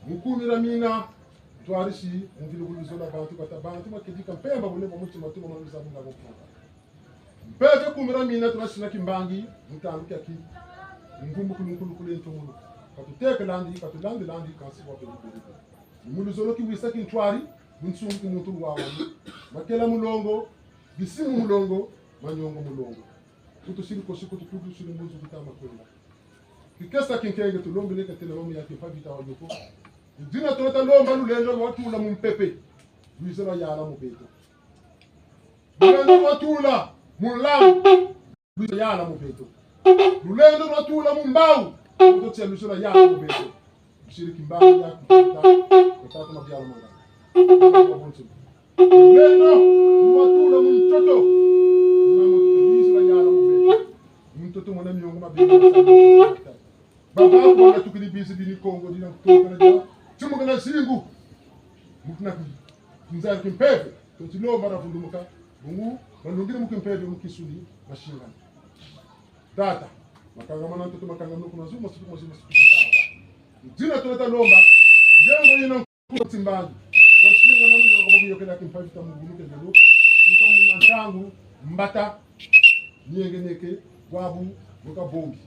S1: Mukumira mina twarishi muvili kuluzola bantu kata bantu makedika mpemba bulemba mutima tuma maluza bunga bokuka mpete kumira mina tunashina kimbangi mutandu kyaki ngumbu kulunkulu kule ntumulu katuteke landi katulandi landi kansi wa beli beli muluzolo kiwisa kintwari bunsungu kimuntu wawa makela mulongo bisimu mulongo manyongo mulongo kutusili kosi kutukudu sili mbuzu kutama kwenda kikesa kinkenge tulombele katela mamu yake pavita wa yoko dina tolota lomba lulendo lwatula mumpepe lwize lwa yala mubeto lulendo lwatula mulamu lwize yala mubeto lulendo lwatula mumbau ndotia lwize lwa yala mubeto shiriki mbangu ya kuta kutata mabyalo mangana lulendo lwatula mumtoto mama lwize lwa yala mubeto mtoto mwana miongo mabili baba bwana tukili bisi dini Kongo dina kutoka na jawa tumuka na singu mutuna nzari kimpeve totilomba na vundumuka bungu balungire mukimpeve mukisuli mashingana tata makanga mana toto makanga nuku na zuma siku mazuma siku dina toleta lomba ngengo yina kutsimbangi washinga na mungu kwa yokela kimpeve tamuguluke lelo tukamuna ntangu mbata nyenge neke wabu muka bombi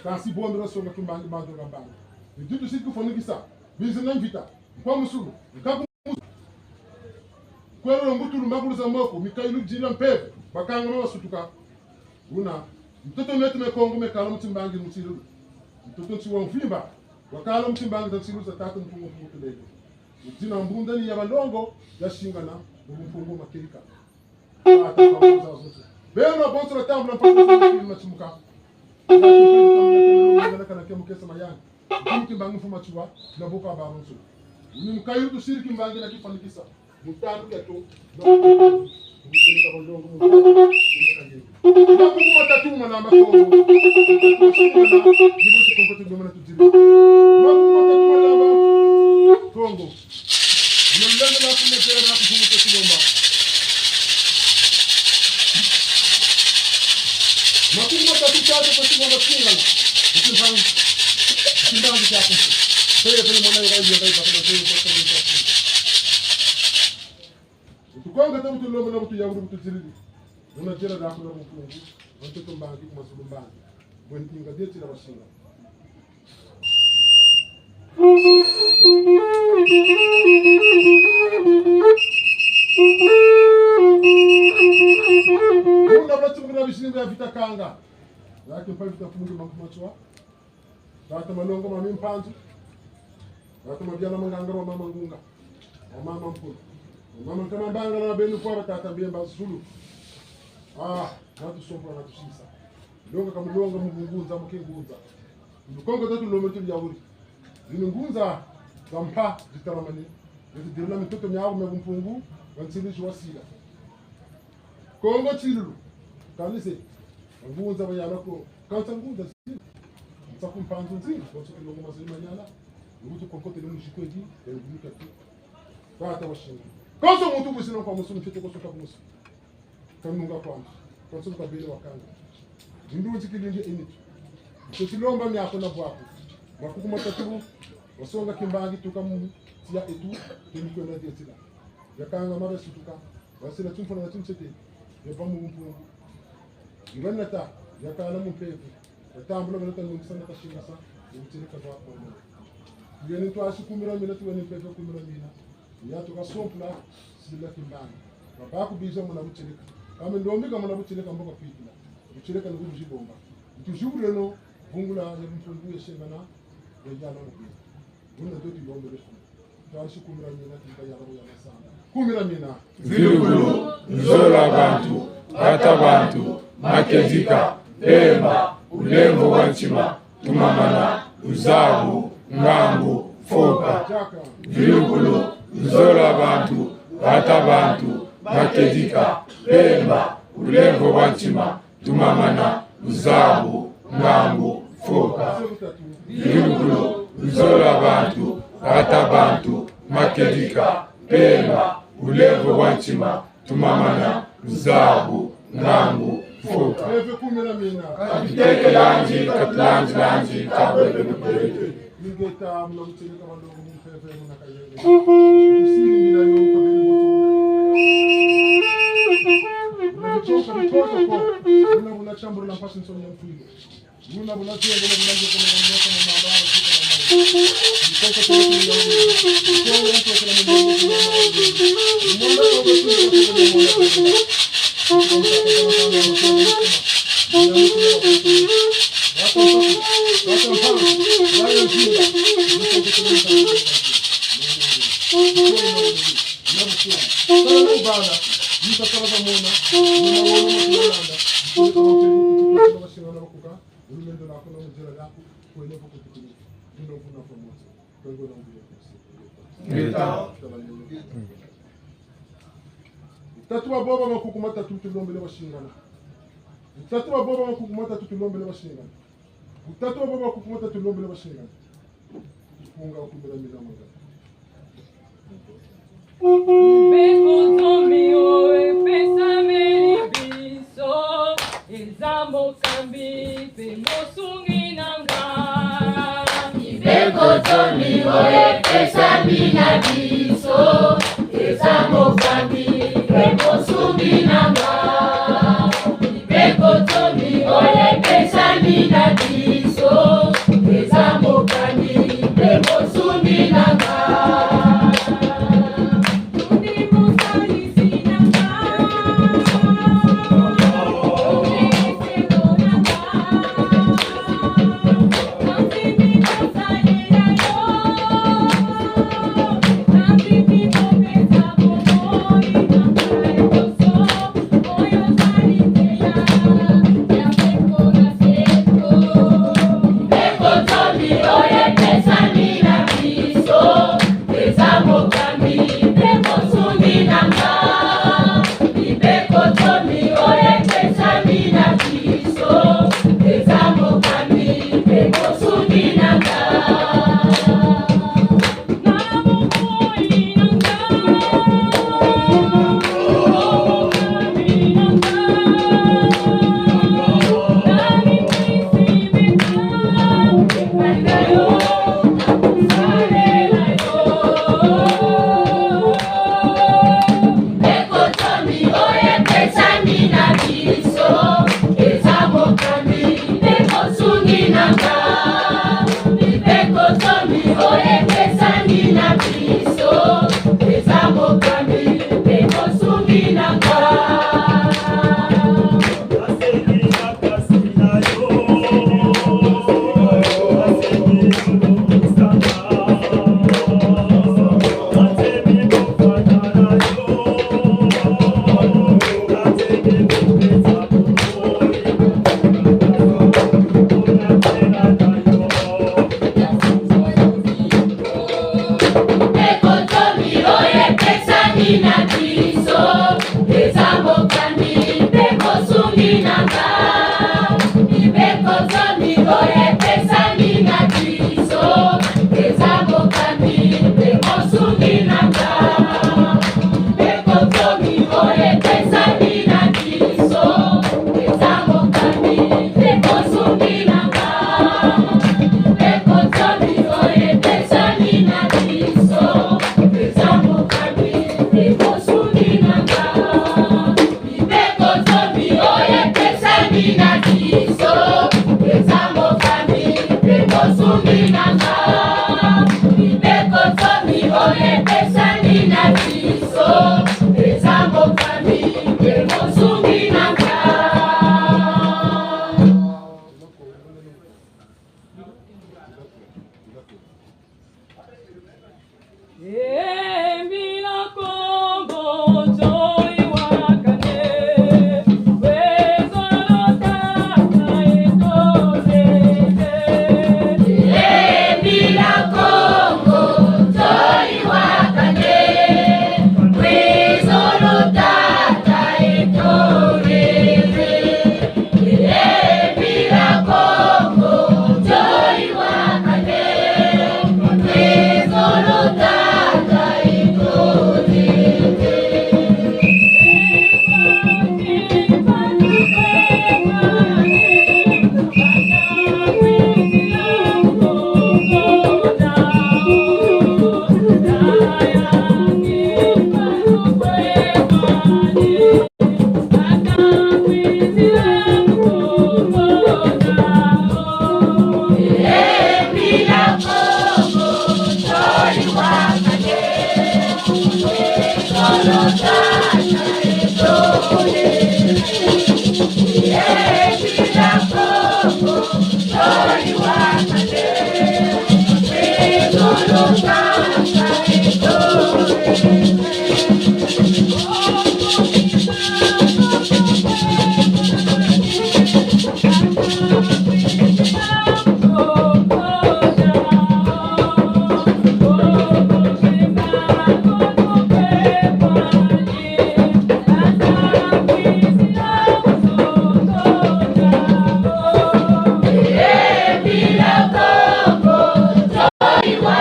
S1: kasi bombi rasonga kimbangi bantu kambangi iditu siku fonigisa bizi na mvita kwa musulu nkaku kwero ngutulu makuluza moko mikailu jila mpeve bakanga mawasutuka una mtoto metu mekongo mekala mtimbangi mutilu mtoto ntiwa mvimba wakala mtimbangi tansiluza tatu mpungo mpungo mtina mbunda ni ya balongo yashingana mpungo makelika ata kwa zote beno bonso tambula mpaka machimuka mukesa mayani mkimbangi mfuma chiwa naboka baronso ni mkayu tushiriki mbangi na kifanikisa mutanu kyato Kongo tukonga tamu tulomba na kutu kutuzilili unajera rako na mfungu wantoto mbangi kumasulu mbangi bwentinga detira bashinga Munda bulatsumukira bishinga vita kanga yake mpa vita fungu makumachwa tata malongo mami mpanzu tata mabyala manganga wa mama ngunga wa mama mpulu mama kama mbanga na benu kwa tata bemba zulu ah. Natusombola natushisa. Longa kamulonga mubungunza mukingunza. Lukongo tatu lombe tu yawuri. Zinungunza zampa zitaramani. Yotidirila mitoto myawo mebumpungu wansilishi wasila. Kongo chilulu. Kanise. Ngunza bayala ko. Kansa ngunza zina. Nsaku mpanzu nzina. Konso kilongo mazima nyala. Ngutu konkote lemu jikwedi. Ngumika tu. Tata washinga. Konso mutu busino kwa musu mfite koso kwa musu. Kanunga kwanza. Konso kabele wakanga. Ndunzi kilinje initu. Mtotilomba myako na bwako. Makukuma tatu wasonga kimbangi tuka mu tia etu temikwenda dietila. Yakanga mabe sutuka. Wasila tumfona na tumsete. Yabamu mpungu. Nganata yakala mu mpevu. Yatambula banata nungisana kashingasa. Yokuteleka bwa kwa. Ngene twasi kumira mina tuwene mpevu kumira mina. Yatuka sompla sila kimbangi. Babaku biza muna bucheleka. Kame ndombi muna bucheleka mboka kuitila. Bucheleka nuku bujibomba. Ntujubuleno vungula ya mpungu yeshengana yajana mubili. Buna ndoti lombe lefu. Twasi kumira mina timba yala ya masanda. Kumira mina.
S8: Vilukulu, Nzola bantu, Bata bantu, Makedika, Pemba, Ulembo wa Nchima, Tumamana, Uzabu, Ngambu, Foka.
S1: Jaka.
S8: Vilukulu, Nzola bantu, Bata bantu, Makedika, Pemba, Ulembo wa Nchima, Tumamana, Uzabu, Ngambu, Foka.
S1: Sekutatu.
S8: Vilukulu, Nzola bantu, Bata bantu, Makedika, Pemba, Ulembo wa Nchima, Tumamana, Uzabu, Ngambu, Foka.
S1: Eve kumira mina.
S8: Biteke lanji, katlanji lanji, kabwebe bwebe.
S1: Ningeta muna bucheleka balongo mumpepe muna kayele. Usini mina yo kabele moto. Muna buchoka bitoto ko. Muna buna chamburo la mpasi nsomi ya mfwilo. Muna buna tiengo na buna joko na buna na mabara kuka na mawe. Mikoka toko ya uri. Mikoka ya toko na muna na mawe. Muna toko toko na muna. Tatu baboba makukuma tatu tulombele bashingana. Tatu baboba makukuma tatu tulombele bashingana. Tatu baboba makukuma tatu tulombele bashingana. Kunga kumira mina manga.
S9: Mibeko zomi oyo epesami na biso eza mokambi mpe mosungi na nga. Mibeko zomi oyo epesami na biso eza mokambi mpe mosungi na nga. Tundi mosalisi na nga, tundi esengo na nga. Nandimi kosalela yo, nandimi kopesa bomoi na ngai nyonso, oyo na biso eza mokami mpe mosungi na nga. Mibeko zomi oyo epesami na biso eza mokami mpe mosungi na nga. Embila Kongo toiwakane Kwizulu tata etorere. Embila Kongo toiwakane Kwizulu tata etorere. Embila Kongo toiwakane Kwizulu tata etorere. Embila Kongo toiwakane Kwizulu tata etorere. Embila Kongo toiwakane Kwizulu tata etorere. Embila Kongo toiwakane Kwizulu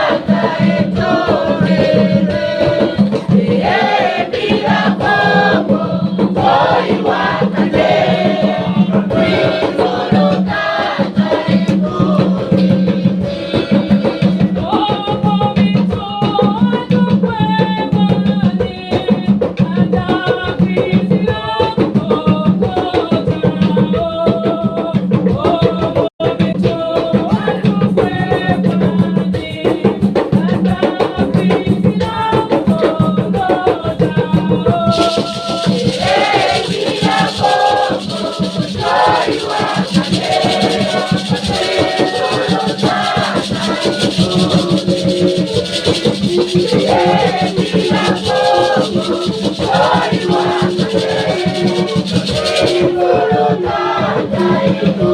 S9: tata etorere. Embila Kongo toiwakane Kwizulu tata etorere. Embila Kongo toiwakane Kwizulu tata etorere.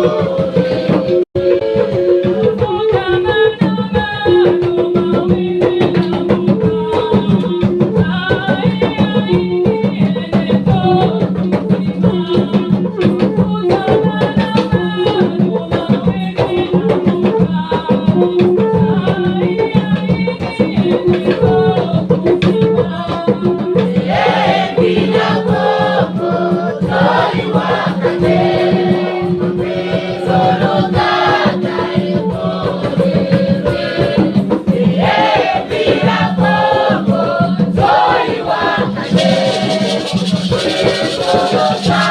S9: Embila Kongo toiwakane Kwizulu tata etorere. Embila Kongo toiwakane Kwizulu tata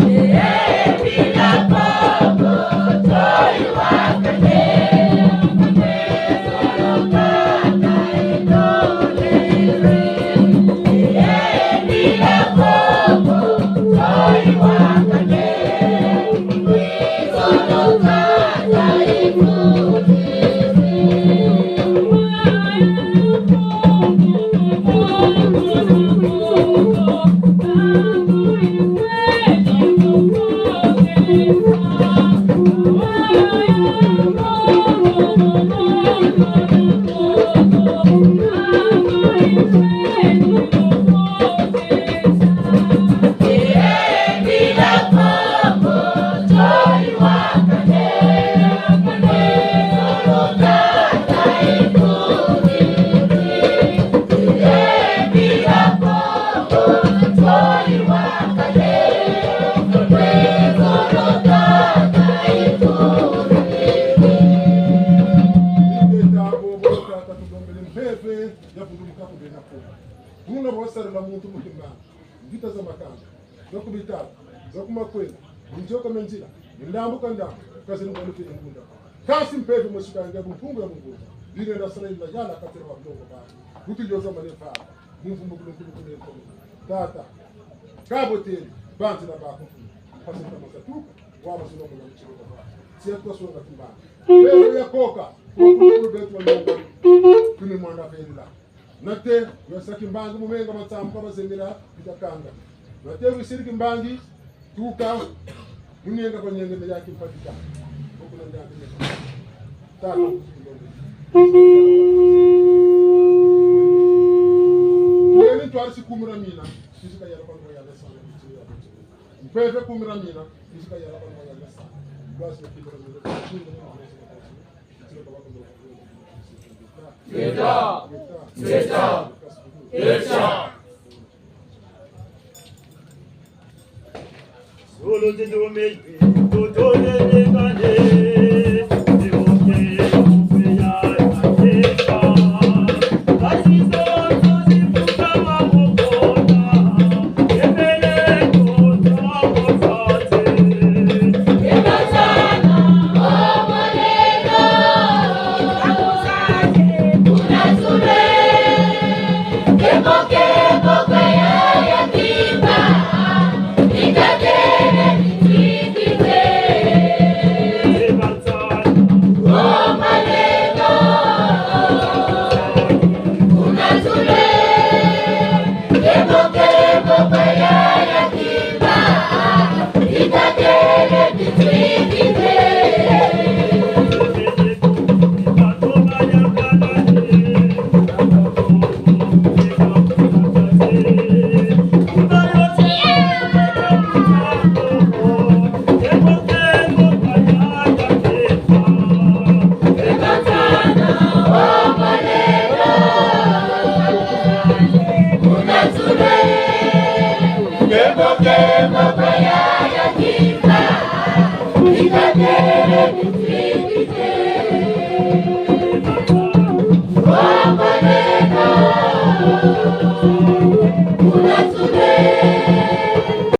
S9: Embila Kongo toiwakane Kwizulu tata etorere.
S1: Sarila muntu mukimbanga mvita za makanga za kubitata za kumakwela minjoka menjila mindambuka ndambu kasi ngwalufile ngunda kasi mpeve mwesukanga bumpungu ya munguza lilenda sala ila yala katira wa mlongo ba butujoza malefa mumvumbu kulukulu tata kaboteli bantu na bakumfu pasenta masatuka waba sino muna mchiro ba siya twasonga kimbanga pevo ya koka wakulu betu wa nyonga tuni mwanda felila nate yasaki mbangi mumenga matsambu kabazemela bitakanga nate wisiriki mbangi tuka munyenga kwa nyenge yake mpatika bokuna ndambi tata Yeni twari sikumira mina isika yala kwa yala sana mpeve kumira mina isika yala kwa yala sana basi kumira mina
S8: Zeta! Zeta! Zeta!
S4: Solo te do me to to le le